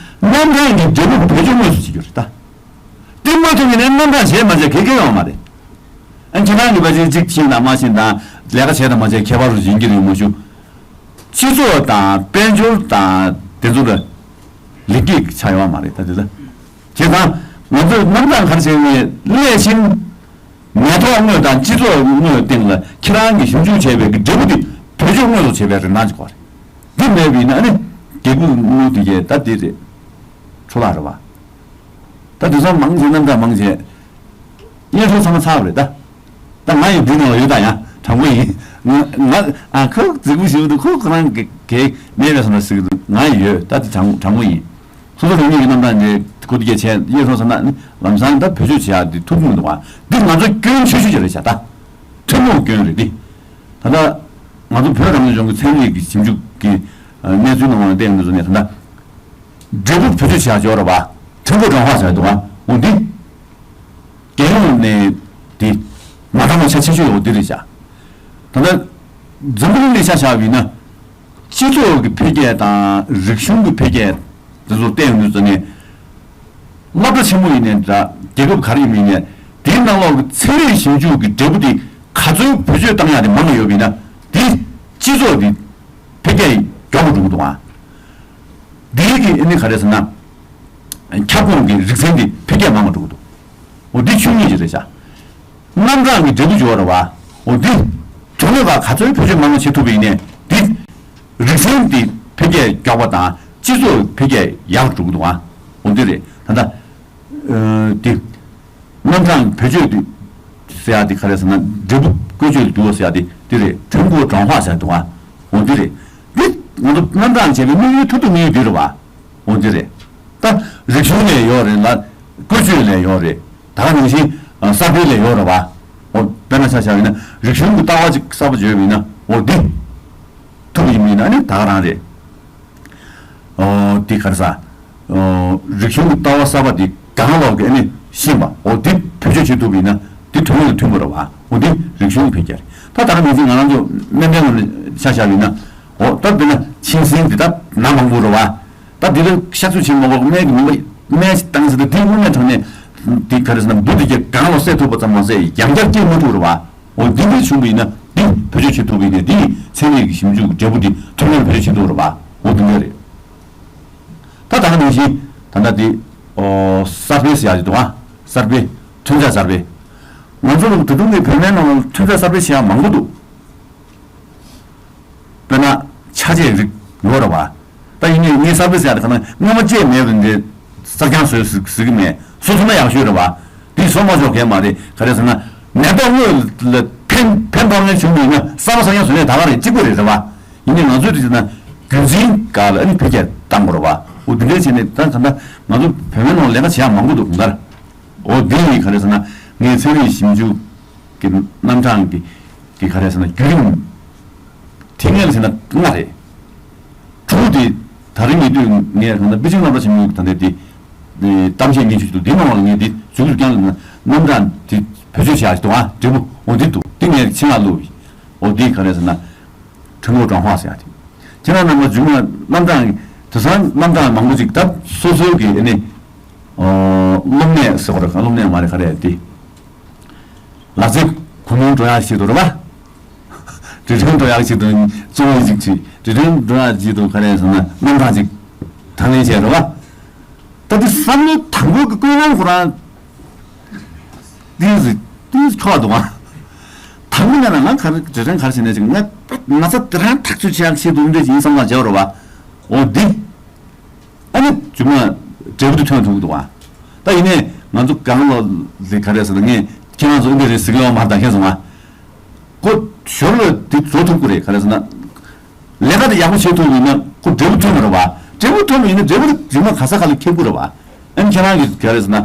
རྣམ་གྲངས་ཀྱི་འབྲས་བུ་བེད་སྤྱོད་དངོས་སུ་བྱེད་རྒྱུ་རེད་ད། དེ་མ་ཐུབ་ཡིན་ན་རྣམ་གྲངས་བྱས་མ་བྱས་གལ་གལ་ཡོང་མ་རེད། ཨ་ཁྱེད་རང་གི་ཕལ་ཆེར་གཅིག་ཕྱིན་དང་མ་ཕྱིན་དང་ལས་ཀ་བྱས་དང་མ་བྱས་ཁྱད་པར་རུ་འཛིན་གྱི་རེད་མ་གཞི། སྤྱི་ཚོགས་དང་དཔལ་འབྱོར་དང་དེ་ཚོ་ལ་ལེགས་སྐྱེས་ཆགས་ཡོང་བ་མ་རེད་ད་དེ་ལ། བྱས་ཙང་ང་ཚོས་རྣམ་གྲངས་ག་རེ་བྱས་ནས་སླད་ཕྱིན་མེ་ཏོག་དངོས་དང་སྤྱི་ཚོགས་དངོས་སྟེང་ལ་ཁྱེད་རང་གིས་ཞིབ་འཇུག་བྱས་པའི་གི་འབྲས་བུ་དེ་བེད་སྤྱོད་དངོས་སུ་བྱེད་པའི་རིན་ཐང་ཅིག་དགོས་རེད། འདི་མེད་པ་ཡིན་ན་ཨ་ནི་རྒྱལ་ཁབ་དངུལ་དེ་གས་ད་དེ་རེད། འཕྲོ་བརླག་རེད་བ། ད་དེང་སང་མང་ཆེ་རྣམ་གྲངས་མང་ཆེ་སྙན་ཧྲོ་ཚང་མ་ཚར་བ་རེད་ད། ད་ང་ཡི་འདི་ནང་ལ་ཡོད་ད་ཡང་དྲང་པོ་ཡིན། ང་ང་ཨ་ཁོ་རྫིག་པོ་ཞིག་འདུག་ཁོ་ཁོ་རང་གི་གེགས་མེད་པའི་བསམ་པ་ཟེར་གི་འདུག་ང་ཡི་ཡོད་ད་དེ་དྲང་དྲང་པོ་ཡིན། སོ་སོ་རང་ཉིད་ཀྱི་རྣམ་གྲངས་འདི་ཁོ་དེ་གས་བྱས་སྙན་ཧྲོ་ཚང་ན་ནི་ལམ་སང་ད་བེད་སྤྱོད་བྱེད་ཡག་འདི་ཐུབ་ཀྱི་མི་འདུག་བ། འདི་ང་ཚོ་སྐྱོན་ཆེ་ཤོས་ཅིག་རེད་བྱ་ད། ཐུན་མོང་སྐྱོན་རེད་འདི། ད་ལྟ་ང་ཚོ་བོད་རང་སྐྱོང་ལྗོངས་ཀྱི་ཚན་རིག་གི་ཞིབ་འཇུག་གི་གནས་ཚུལ་ནང་ལ་བལྟས་ཡོང་དུས་ནས་ད་ལྟ། འབྲས་བུ་བེད་སྤྱོད་བྱ་ཆོག་ར་བ། ཐུན་མོང་ཀྲུང་ཧྭ་ཟེར་འདུག་ཨ། འོ་འདི། རྒྱལ་ཡོངས་ནས་འདི། མ་འདྲ་མ་ཆ་ཆེ་ཤོས་འོ་འདི་རེད་བྱ། ད་ལྟ། འཛམ་བུ་གླིང་ལ་ཆ་བཞག་པ་ཡིན་ན། སྤྱི་ཚོགས་ཀྱི་འཕེལ་རྒྱས་དང་རིག་གཞུང་གི་འཕེལ་རྒྱས་འདི་ཚོ་བལྟས་ཡོང་དུས་ཙམ་ནས། སློབ་གྲྭ་ཆེན་མོ་ཡིན་ནའི་འདྲ་རྒྱལ་ཁབ་ག་རེ་ཡིན་མིན་ནའི་དེའི་ནང་ལོགས་ཀྱི་ཚན་རིག་ཞིབ་འཇུག་གི་འབྲས་བུ་དེ་ག་ཚོད་བེད་སྤྱོད་བཏང་ཡག་དེ་མང་ཡོད་པ་ཡིན་ན་དེ་སྤྱི་ཚོགས་དེ་འཕེལ་རྒྱས་མགྱོགས་པོ་འགྲོ་གི་འདུག་ཨ། འདིའི་གི་ཨ་ནི་ག་རེ་ཟེར་ན། ཁྱབ་ཁོངས་ཀྱི་རིག་ཚན་འདི་འཕེལ་རྒྱས་མང་བ་འགྲོ་གི་འདུག་འོ་འདི་ཆོས་ཉིད་ཅིག་རེད་ཤག་རྣམ་གྲངས་ཀྱི་འབྲས་བུ་འབྱོར་བ་རེད་བ། འོ་འདི་དོན་དངོས་ཁ་ག་ཚོད་བེད་སྤྱོད་མང་བ་བྱེད་ཐུབ་པ་ཡིན་ནའི་འདི་རིག་ཚན་འདི་འཕེལ་རྒྱས་མགྱོགས་པ་དང་སྤྱི་ཚོགས་འཕེལ་རྒྱས་ཡག་འགྲོ་གི་འདུག་ཨ། འོ་འདི་རེད་ད་ལྟ། ཨ་འདི། རྣམ་གྲངས་བེད་སྤྱོད་དེ་ཟེར་ཡག་དེ་ག་རེ་ཟེར་ན་འབྲས་བུ་བཀོལ་སྤྱོད་འདུལ་བ་ཟེར་ཡག་དེ་འདི་རེད། ཐུན་མོང་ཀྲུང་ཧྭ་ཟེར་འདུག་ཨ། འོ་འདི་རེད། འདི་ང་ཚོ་རྣམ་གྲངས་བྱས་པའི་དམིགས་ཡུལ་མཐར་ཐུག་དམིགས་ཡུལ་འདི་རེད་བ། འོ་འདི་རེད། ད་རིག་གཞུང་ལ་ཡོད་རེད་ལ། བཀོལ་སྤྱོད་ལ་ཡོད་རེད། ད་ག་ནང་བཞིན་གསར་སྤེལ་ལ་ཡོད་རེད་བ། འོ་དཔེར་ན་ཆ་བཞག་ཡིན་ན་རིག་གཞུང་གི་ལྟ་བ་ཅིག་གསར་པ་བརྗོད་པ་ཡིན་ན་འོ་འདི་ཐུབ་ཡིན་མིན་ན་ནི་ད་ག་རང་རེད། ཨོ། དེ་ག་རེ་ཟ། ཨོ། རིག་གཞུང་གི་ལྟ་བ་གསར་པ་དེ་གང་ལོག་གི་ཨ་ནི་ཤེས་པ། འོ་དེ་བེད་སྤྱོད་བྱེད་ཐུབ་པ་ཡིན་ན་དེ་དོན་དངོས་ལ་མཐུན་པ་རེད་བ། འོ་དེ་རིག་གཞུང་གི་འཕེལ་རྒྱས་རེད། ད་ད་ག་ནང་བཞིན་ང་རང་ཚོ་སྨན་པའི་ངོས་ནས་ཆ་བཞག་པ་ཡིན་ན། འོ་ད་དཔེར་ན་ཆིན་སིན་དེ་ད་ན་མང་པོ་རེད་བ། ད་དེ་ལ་གཤག་བཅོས་བྱེད་མ་དགོས་སྨན་གྱི་ནུས་པ་སྨན་ཞིག་བཏང་ཟེར་ཏེ་དེ་དངོས་གནས་དྲང་གནས་དེ་ག་རེ་ཟེར་ན་འབུ་དེ་གས་གང་ལོག་བསད་ཐུབ་པ་ཙམ་མ་ཟད་ཡང་བསྐྱར་སྐྱེ་མ་ཐུབ་རེད་བ། འོ་འདི་འདྲ་བྱུང་བ་ཡིན་ན་འདི་བེད་སྤྱོད་བྱེད་ཐུབ་པ་ཡིན་ན་འདི་ཚན་རིག་གི་ཞིབ་འཇུག་གི་འབྲས་བུ་འདི་ཐོན་ལམ་བེད་སྤྱོད་བྱེད་ཐུབ་རེད་བ། འོ་འདི་འདྲ་རེད། ད་ད་ག་ནང་བཞིན་ད་ལྟ་འདི་ཨོ་གསར་སྤེལ་ཟེར་ཡག་ཅིག་འདུག་ཨ། གསར་སྤེལ། ཐོན་རྫས་གསར་སྤེལ། ང་ཚོ་ལ་ད་དུང་གི་བོད་སྨན་ནང་ལ་ཐོན་རྫས་གསར་སྤེལ་བྱེད་ཡག་མང་པོ་འདུག་དཔེར་ན་ཆ་བྱད་རིགས་ཡོད་རེད་བ། ད་ཡིན་ནའི་ངས་གསར་སྤེལ་ཟེར་ཡག་དེ་ག་ན་སྔོན་མ་བྱས་མེད་པ་འདི་གསར་རྐྱང་བཟོས་ཟེར་ཟེར་གི་མེད། བཟོ་ཐུབ་ན་ཡག་ཤོས་རེད་བ། དེ་བཟོ་མ་ཆོག་གས་མ་རེད། ག་རེ་ཟེར་ན་མེ་ཏོག་དངོས་ལ་ཕན་ཕན་ཐོགས་མཁན་བྱུང་བ་ཡིན་ན་གསར་པ་གསར་རྐྱང་བཟོས་ནས་ད་ག་རེད་གཅིག་པ་རེད་རེད་བ། ཡིན་ནའི་ང་ཚོས་དེ་བྱས་ན་རྒྱུན་འཛིན་སྒང་ལ་ཨ་ནི་འཕེལ་རྒྱས་བཏང་དགོས་རེད་བ། འོ་དེ་འདྲས་བྱས་ནས་ད་ད་ལྟ་ང་ཚོ་བོད་སྨན་ནང་ལ་ལས་ཀ་བྱེད་ཡག་མང་པོ་འདུག་ག་རེ། འོ་འདི་ཡིན་ག་རེ་ཟེར་ན་ངས་ཚན་རིག་ཞིབ་འཇུག་གི་རྣམ་གྲངས་ཀྱི་གི་ག་རེ་ཟེར་ན་བརྒྱུད་རིམ་དེ་ངས་ཟེར་ན་ལྔ་རེད། དྲུག་དེ་ད་རིང་ཉེ་དུས་ངས་གང་ལྟར་པེ་ཅིང་སློབ་གྲྭ་ཆེན་མོའི་ད་ལྟའི་དེ་གཏམ་བཤད་སྙན་ཞུ་ཞུ་འདུག་འདི་ནང་ལ་ངས་འདི་མཇུག་ཏུ་བསྐྱངས་ལ་རྣམ་གྲངས་དེ་བེད་སྤྱོད་བྱེད་ཡག་ཞིག་འདུག་ཨ། འབྲས་བུ་འོ་འདི་འདུག་འདི་ངས་ཕྱི་ནང་བླུགས་པའི་འོ་འདི་ག་རེ་ཟེར་ན། ཁྲིན་ལོ་ཀྲང་ཧྭ་ཟེར་ཡག་དེ། ཁྱེད་རང་རྣམ་པ་མཇུག་མ་རྣམ་གྲངས་དེང་སང་རྣམ་གྲངས་མང་པོ་ཅིག་ད་སོ་སོའི་གི་ཨ་ནི། ཨོ། སློབ་གནས་ཟེར་བ་རེད། སློབ་གནས་མ་རེད་ག་རེ་དེ། ལག་རྩལ་གོང་མཐོར་འགྲོ་ཡག་ཆེད་དུ་རེད་བ། འབྲི་ཐོན་འགྲོ་ཡག་ཆེད་དུ་གཙོ་བོ་ཅིག་བྱས། འབྲི་ཐོན་འགྲོ་ཡག་ཆེད་དུ་ག་རེ་ཟེར་ན་རྣམ་གྲངས་ཅིག་དང་ལེན་བྱས་རེད་བ། ད་དེ་བསམ་བློ་དང་པོ་གི་ཀུན་སློང་ཁོ་རང་། ཏིས་ཏིས་ཁྱོག་འདུག་ཨ། ད་མི་ང་ལ་ང་ག་རེ་དྲི་དྲན་ག་རེ་བྱས་ནས་ཅིག་ང་ང་ཚ་དེ་རང་ཐག་གཅོད་བྱེད་ཡག་ཆེད་དུ་འདི་ཡིན་བསམ་ལ་བྱེད་རོ་བ། འོ་འདི། ཨ་ནི་རྒྱུ་མ་འབྲས་བུ་དེ་ཐོན་ཐུབ་ཀྱི་འདུག་ཨ། ད་ཡིན་ནའི་ང་ཚོ་གང་ལོ་ལི་ག་རེ་ཟེར་ན་ངས་ཁྱེད་རང་ཚོ་ཨེ་འདི་རེད་ཟེར་གི་ཡོད་མ་རེད་ད་ཁྱེད་ཚོ་ང་། ཁོ་ཞོར་ལ་དེ་བཟོ་ཐུབ་ཀྱི་རེད་ག་རེ་ཟེར་ན། ལས་ཀ་དེ་ཡག་པོ་བྱེད་ཐུབ་ཡིན་ན་ཁོ་འབྲས་བུ་ཐོན་མ་རེད་བ། འབྲས་བུ་ཐོན་པ་ཡིན་ན་འབྲས་བུ་དེ་རྒྱུ་མ་ག་ས་ག་ལ་ཁེབས་ཀྱི་རེད་བ། ཨ་ནི་ཁྱེད་རང་གིས་ག་རེ་ཟེར་ན་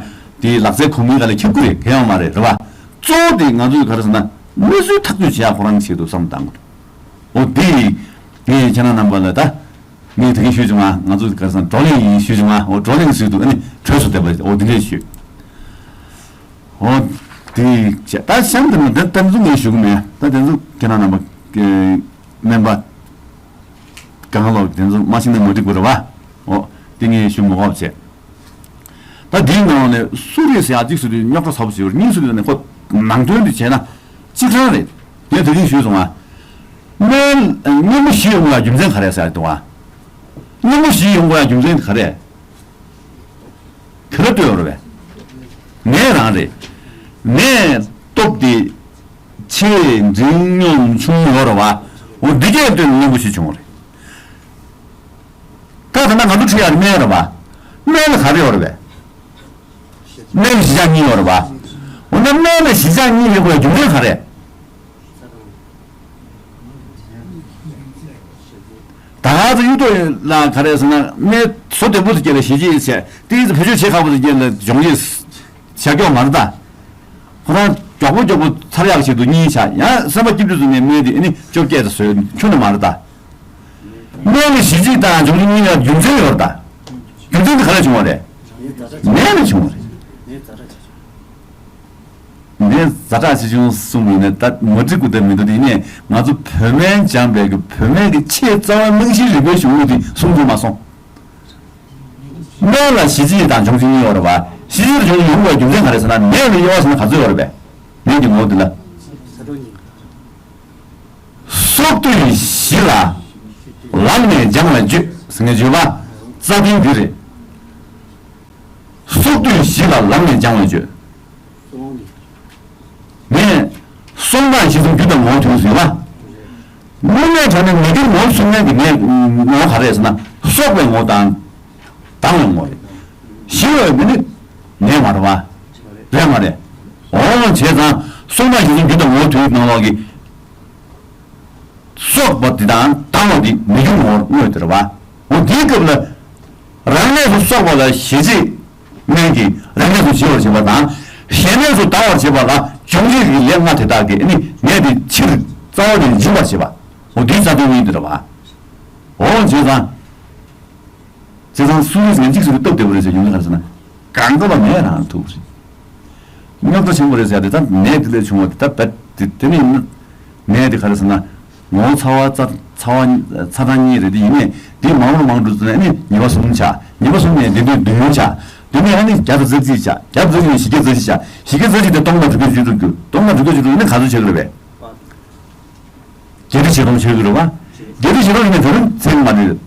དེའི་ལག་རྩལ་གོང་མའི་ག་ལ་ཁེབས་ཀྱི་རེད་གལ་ཡོད་མ་རེད་རེད་བ། གཙོ་བོ་དེ་ང་ཚོས་ག་རེ་ཟེར་ན་གནས་ཚུལ་ཐག་གཅོད་བྱེད་ཡག་ཁོ་རང་གི་ཆེད་དུ་བསམ་བཏང་དགོས་འདུག་འོ་དེ་ཡིས་ངས་ཁྱེད་རང་རྣམ་པ་ལ་ད། ངས་དེ་གིན་ཞུས་བྱུང་ང་། ང་ཚོ་ག་རེ་ཟེར་ན་བགྲོ་གླེང་ཡིན་ཞུས་བྱུང་ང་། འོ་བགྲོ་གླེང་ཟེར་དུས་ཨ་ནི་གྲོས་སུ་བསྡད་པ། འོ་དེ་འདྲས་ཞུས། འོ་དེ་བྱས་ད་གཤམ་དུ་ནི་ད་དེ་ཚོ་ངས་ཞུ་གི་མེད། ད་དེ་ཚོ་ཁྱེད་རང་རྣམ་པ་སྨན་པ་གང་ལོག་དེ་ཚོ་མ་ཤེས་ན་མ་འགྲིག་པ་རེད་བ། འོ་དེ་ངས་ཞུ་མ་དགོས་བྱས། ད་དེའི་ནང་ནས་སུ་རེད་ཟེར་ཡག་གཅིག་སུ་རེད་རྙོག་དྲ་ཚ་པོ་ཞིག་ཡོད་རེད། གཉིས་སུ་རེད་ནས་ཁོ་ནང་དོན་དེ་བྱས་ན་གཅིག་རང་རེད། ངས་དེ་རིང་ཞུས་སོང་ང་། སྨན་སྔོན་པོ་ཞིག་ཡོང་བའི་རྒྱུ་མཚན་ག་རེ་ཟེར་ཡག་འདུག་ཨ། སྔོན་པོ་ཞིག་ཡོང་བའི་རྒྱུ་མཚན་ག་རེ། ག་རེ་ལྟོས་ཡོད་རེད་པས། ནད་རང་རེད། ནད་སྟོབས་དེ་ཆེ་འབྲིང་སྙོམས་ཆུང་ཡོད་རེད་བ། འོ་འདི་གས་ལྟོས་ནས་སྔོན་པོ་ཞིག་བྱུང་བ་རེད། ད་ད་ལྟ་ང་ཚོ་ཁྲིད་ཡག་སྨན་རེད་བ། སྨན་ལ་ག་རེ་ཡོད་རེད་པས། སྨན་ལ་གཞིར་བཞག་གཉིས་ཡོད་རེད་བ། འོ་ན་སྨན་ལ་གཞིར་བཞག་གཉིས་ཡོད་དགོས་རྒྱུ་མཚན་ག་རེ། ད་ང་ཚོ་གཡུ་ཐོག་ལ་ག་རེ་ཟེར་ན་སྨན་བཟོ་བདེ་པོ་དེ་སྐྱེས་ལ་ཞི་བྱེད་བྱས་ཏེ་བེད་སྤྱོད་བྱེད་ཁག་པོ་དེ་སྐྱེས་ལ་སྦྱོང་བྱེད་བྱ་སྐྱོག་མ་རེད་ད། ཁོ་རང་མགྱོགས་པོ་མགྱོགས་པོ་ཚར་ཡག་ཆེད་དུ་གཉིས་བྱ། ཡང་སེམས་པ་སྐྱིད་སྡུག་བཟུང་ནས་སྨན་དེ་ཨ་ནི་བཅོ་བརྒྱད་དུ་བཟོས་ཁྱོན་ནས་མ་རེད་ད། སྨན་ནི་ཞི་བྱེད་དང་འབྱུང་བྱེད་གཉིས་ལ་རྒྱུ་མཚན་ཡོད་རེད་ད། རྒྱུ་མཚན་དེ་ག་ལ་བྱུང་བ་རེད། ནད་ལ་བྱུང་བ་རེད། ནད་ཛ་དྲག་ཆེ་ཆུང་གསུངས་པ་ཡིན་ན་ད་མ་འགྲིག་གི་ད་མི་འདུག་དེ་ཡིན་ནའི་ང་ཚོ་བོད་སྨན་སྦྱངས་པའི་གི་བོད་སྨན་གི་ཆེས་རྩ་བའི་རྨང་གཞིའི་རིག་པའི་གཞུང་ལུགས་དེ་སྲུང་ཐུབ་མ་སོང་། སྨན་ལ་ཞི་བྱེད་དང་འབྱུང་བྱེད་གཉིས་ཡོད་རེད་བ། ཞི་བྱེད་དང་འབྱུང་བྱེད་ཡོང་བའི་རྒྱུ་མཚན་ག་རེ་ཟེར་ན་ནད་ལ་དབྱེ་བ་ཟེར་ན་ག་ཚོད་ཡོད་རེད་པས། ནད་ཀྱི་ངོ་བོ་འདི་ལ། སྲོག་དུས་བཞི་ལ་ལམ་ནས་སྦྱང་བར་བྱོས་ཟེར་མཁན་བརྗོད་པ་རྩ་དོན་འདི་རེད། སྲོག་དུས་བཞི་ལ་ལམ་ནས་སྦྱང་བར་བྱོས། ནས་སོང་དང་ཞི་གསུམ་རྒྱུ་དང་ངོ་བོ་དོན་ཟིན་ལ། དངོས་གནས་དྲང་གནས་མི་དགེ་ངོ་བོ་གསུམ་ལྡན་གྱི་ནད་ངོ་བོ་ག་རེ་ཟེར་ན་སྲོག་པའི་ངོ་བོ་དང་། སྡང་བའི་ངོ་བོ་རེད། ཞི་བའི་མི་ནི་ནད་མ་རེད་བ། རེད་མ་རེད། འོ་བྱས་ཙང་སོང་དང་ཞི་གསུམ་རྒྱུ་དང་ངོ་བོ་དོན་ནང་ལོགས་ཀྱི། སྲོག་པ་འདི་དང་སྡང་བ་འདི་མི་རྒྱུ་ངོ་བོར་དངོས་དེ་རེད་བ། འོ་འདིའི་སྐབས་ལ། རང་གནས་སུ་སྲོག་པ་ལ་ཞི་བྱེད་སྨན་གྱིས་རང་གནས་སུ་ཞི་བར་བྱེད་པ་དང་། གཞན་གནས་སུ་སྡང་བར་བྱེད་པ་ལ་འབྱུང་བྱེད་ཀྱི་ལས་ལྔ་དེ་དག་གིས་ནི་ནད་དེ་ཕྱིར་རྩ་བ་ནས་འཇིག་པར་བྱེད་པ། འོ་འདིའི་རྩ་དོན་དངོས་དེ་རེད་བ། འོ་བྱས་ཙང་། བྱས་ཙང་སུ་རེད་ཟེར་ན་གཅིག་སུ་རེད་སྟབས་བདེ་པོ་རེད་ཟེར་ཡོང་གི་ག་རེ་ཟེར་ན། གང་ག་ལ་ནད་རང་ཐུག་རེད། རྙོག་དྲ་ཆེན་པོ་རེད་ཟེར་ཡ་དེ་ད་ནད་དེ་ལས་བྱུང་བ་དེ་ད་བད་དེ་དེ་ནི་ནད་དེ་ག་རེ་ཟེར་ན། ངོ་བོ་ཚ་བ་རྩ་ཚ་བ་ཚ་གྲང་གཉིས་རེད་དེ་ཡིན་ནའི་དེ་མང་རུ་མང་རུ་ཙམ་ནས་ནི་ཉི་མ་གསུམ་ཆགས། ཉི་མ་གསུམ་ནས་དེ་དུས་བདུན་ཡོལ་ཆགས། དེ་ནས་ཨ་ནི་བརྒྱ་དང་རྩ་གཅིག་ཆགས། བརྒྱ་དང་རྩ་གཅིག་ནས་བཞི་བརྒྱ་རྩ་བཞི་ཆགས། བཞི་བརྒྱ་རྩ་བཞི་དེ་སྟོང་དང་དྲུག་བརྒྱ་བཅུ་དྲུག་གྱུར། སྟོང་དང་དྲུག་བརྒྱ་བཅུ་དྲུག་ནི་ག་ཚོད་ཆགས་ཀྱི་རེད་པས། བརྒྱད་ཁྲི་བཞི་སྟོང་ཆགས་ཀྱི་རེད་པ། བརྒྱད་ཁྲི་བཞི་སྟོང་ཡིན་ན་དེ་རིང་ཚད་མ་རེད།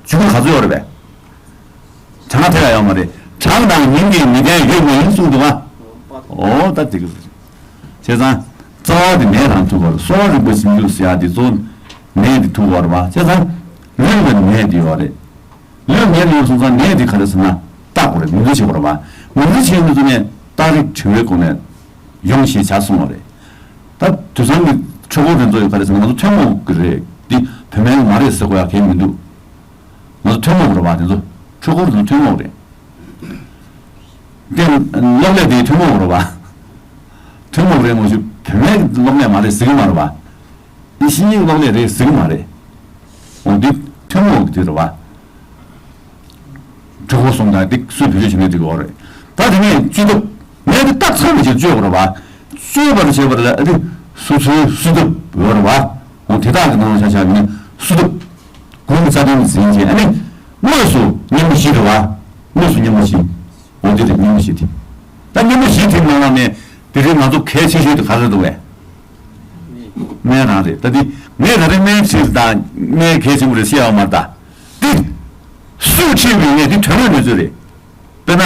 བཅུ་དགུ་ག་ཚོད་ཡོད་རེད་པས། གྲངས་ཐད་ཀ་ཡོད་མ་རེད། གྲངས་དང་མིང་གི་མི་ལྡན་ཡོད་མ་ཡིན་གསུངས་འདུག་ག་འོ་ད་དེ་གི་བྱས་ཙང་། རྩ་བ་དེ་ནས་རང་ཐུག་པར་གསོ་བ་རིག་པ་ཞིབ་འཇུག་ཟེར་ཡ་དེ་གཙོ་བོ་ནད་དེ་ཐུག་པ་རེད་པ། བྱས་ཙང་ལུས་ལ་ནད་དེ་ཡོད་རེད། ལུས་ནད་ཡོད་སོང་ཙང་ནད་དེ་ག་རེ་ཟེར་ན་བརྟག་དགོས་རེད། ངོས་འཛིན་བྱེད་དགོས་རེད་པ། ངོས་འཛིན་བྱེད་ཡོང་དུས་ནས་རྟགས་རིགས་དྲི་བའི་སྒོ་ནས་ཡོང་ཞེས་བྱ་གསུངས་པ་རེད། ད་དུས་སང་གི་འཕྲུལ་འཁོར་དེ་ཚོ་ཡོད་ག་རེ་ཟེར་ན་ང་ཚོ་ཐུན་མོང་གི་རེད་དེ། བོད་སྨན་མ་རེད་ཟེར་དགོས་ཡ་གང་ཡང་མི་འདུག་ང་ཚོ་ཐུན་མོང་རེད་པ། དེ་ཚོ་འཕྲུལ་འཁོར་དེ་ཚོ་ཐུན་མོང་རེད། དེ་གློག་ཀླད་དེ་ཐུན་མོང་རེད་པ། ཐུན་མོང་རེད་མ་གཞི་བོད་སྨན་གློག་ཀླད་མ་རེད་ཟེར་གི་མ་རེད་པ། དེ་ཤིང་གློག་ཀླད་རེད་ཟེར་གི་མ་རེད། འོ་འདི་ཐུན་མོང་གི་དེ་རེད་པ། འཕྲུལ་འཁོར་གསུམ་དང་དེ་སུས་བེད་སྤྱོད་བྱས་ནས་འགྲིག་གི་རེད། ད་དེ་ནས་བཅོས་ཐབས། ནད་དེ་རྟགས་ཚང་བའི་ཕྱིར་བཅོས་དགོས་རེད་པ། བཅོས་པར་བྱེད་པ་ལ་ཨ་ནི་སོ་སོའི་སོ་ཐབས་ཡོད་རེད་པ། འོ་དེ་དག་གི་ནང་ལ་ཆ་བཞག་ནས་སོ་ཐབས། གོང་གི་རྩ་དོན་ཟིན་བྱས་ཨ་ནི། དངོས་སུ་གཉེན་པོ་བཞི་རེད་པ། དངོས་སུ་གཉེན་པོ་བཞི། འོ་དེ་རེད་གཉེན་པོ་བཞི་དེ། ད་གཉེན་པོ་བཞི་དེ་ནང་ལ་ནས་དེ་རིང་ང་ཚོ་གལ་ཆེ་ཤོས་དེ་ག་རེ་འདུག་བས། སྨན་རང་རེད། ད་དེ་ངས་ད་རེས་སྨན་ཁྲིད་དང་སྨན་གལ་ཆེན་པོ་རེད་བཤད་ཡོད་མ་རེད་ད། དེ་སུས་ཁྲིད་པའི་ནད་དེ་དོན་དངོས་གནས་ཚུལ་རེད། དཔེར་ན།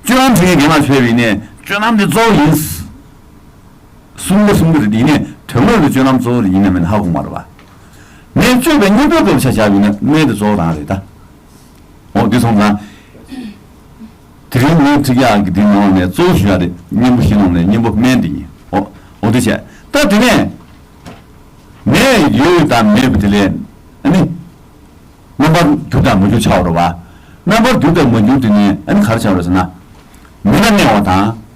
སྤྱོད་ལམ་ཁྲིད་མཁན་རྒན་ལགས་ཕེབས་པ་ཡིན་ནའི་སྤྱོད་ལམ་དེ་གཙོ་བོ་ཡིན། གསུང་གི་གསུང་གི་རེད། ཡིན་ནའི་དོན་དངོས་ལ་སྤྱོད་ལམ་གཙོ་བོ་རེད་ཡིན་ནའི་མིན་ཧ་གོ་མ་རེད་པ། ངས་སྤྱོད་པའི་གཉེན་པོའི་སྐབས་ཆ་བཞག་ཡོད་ན་སྨན་དེ་གཙོ་བོ་རང་རེད་ད། འོ་འདི་སོང་ཙང་། དེ་རིང་ངས་ཁྲིད་ཡག་གི་འདི་ནང་ནས་གཙོ་བོ་ཞུ་ཡག་དེ་གཉེན་པོ་བཞི་ནང་ནས་གཉེན་པོ་སྨན་དེ་ཡིན། འོ་འོ་དེ་བྱས་ད་དེ་ནས་ནད་ཡོད་དང་མེད་པ་དེ་ལས་ཨ་ནི། རྣམ་པར་འགྱུར་དང་མ་འགྱུར་ཆགས་པ་རེད་བ། རྣམ་པར་འགྱུར་དང་མ་འགྱུར་དེ་ནི་ཨ་ནི་ག་རེ་ཆགས་པ་རེད་ཟེར་ན། མི་ལ་གནས་པ་དང་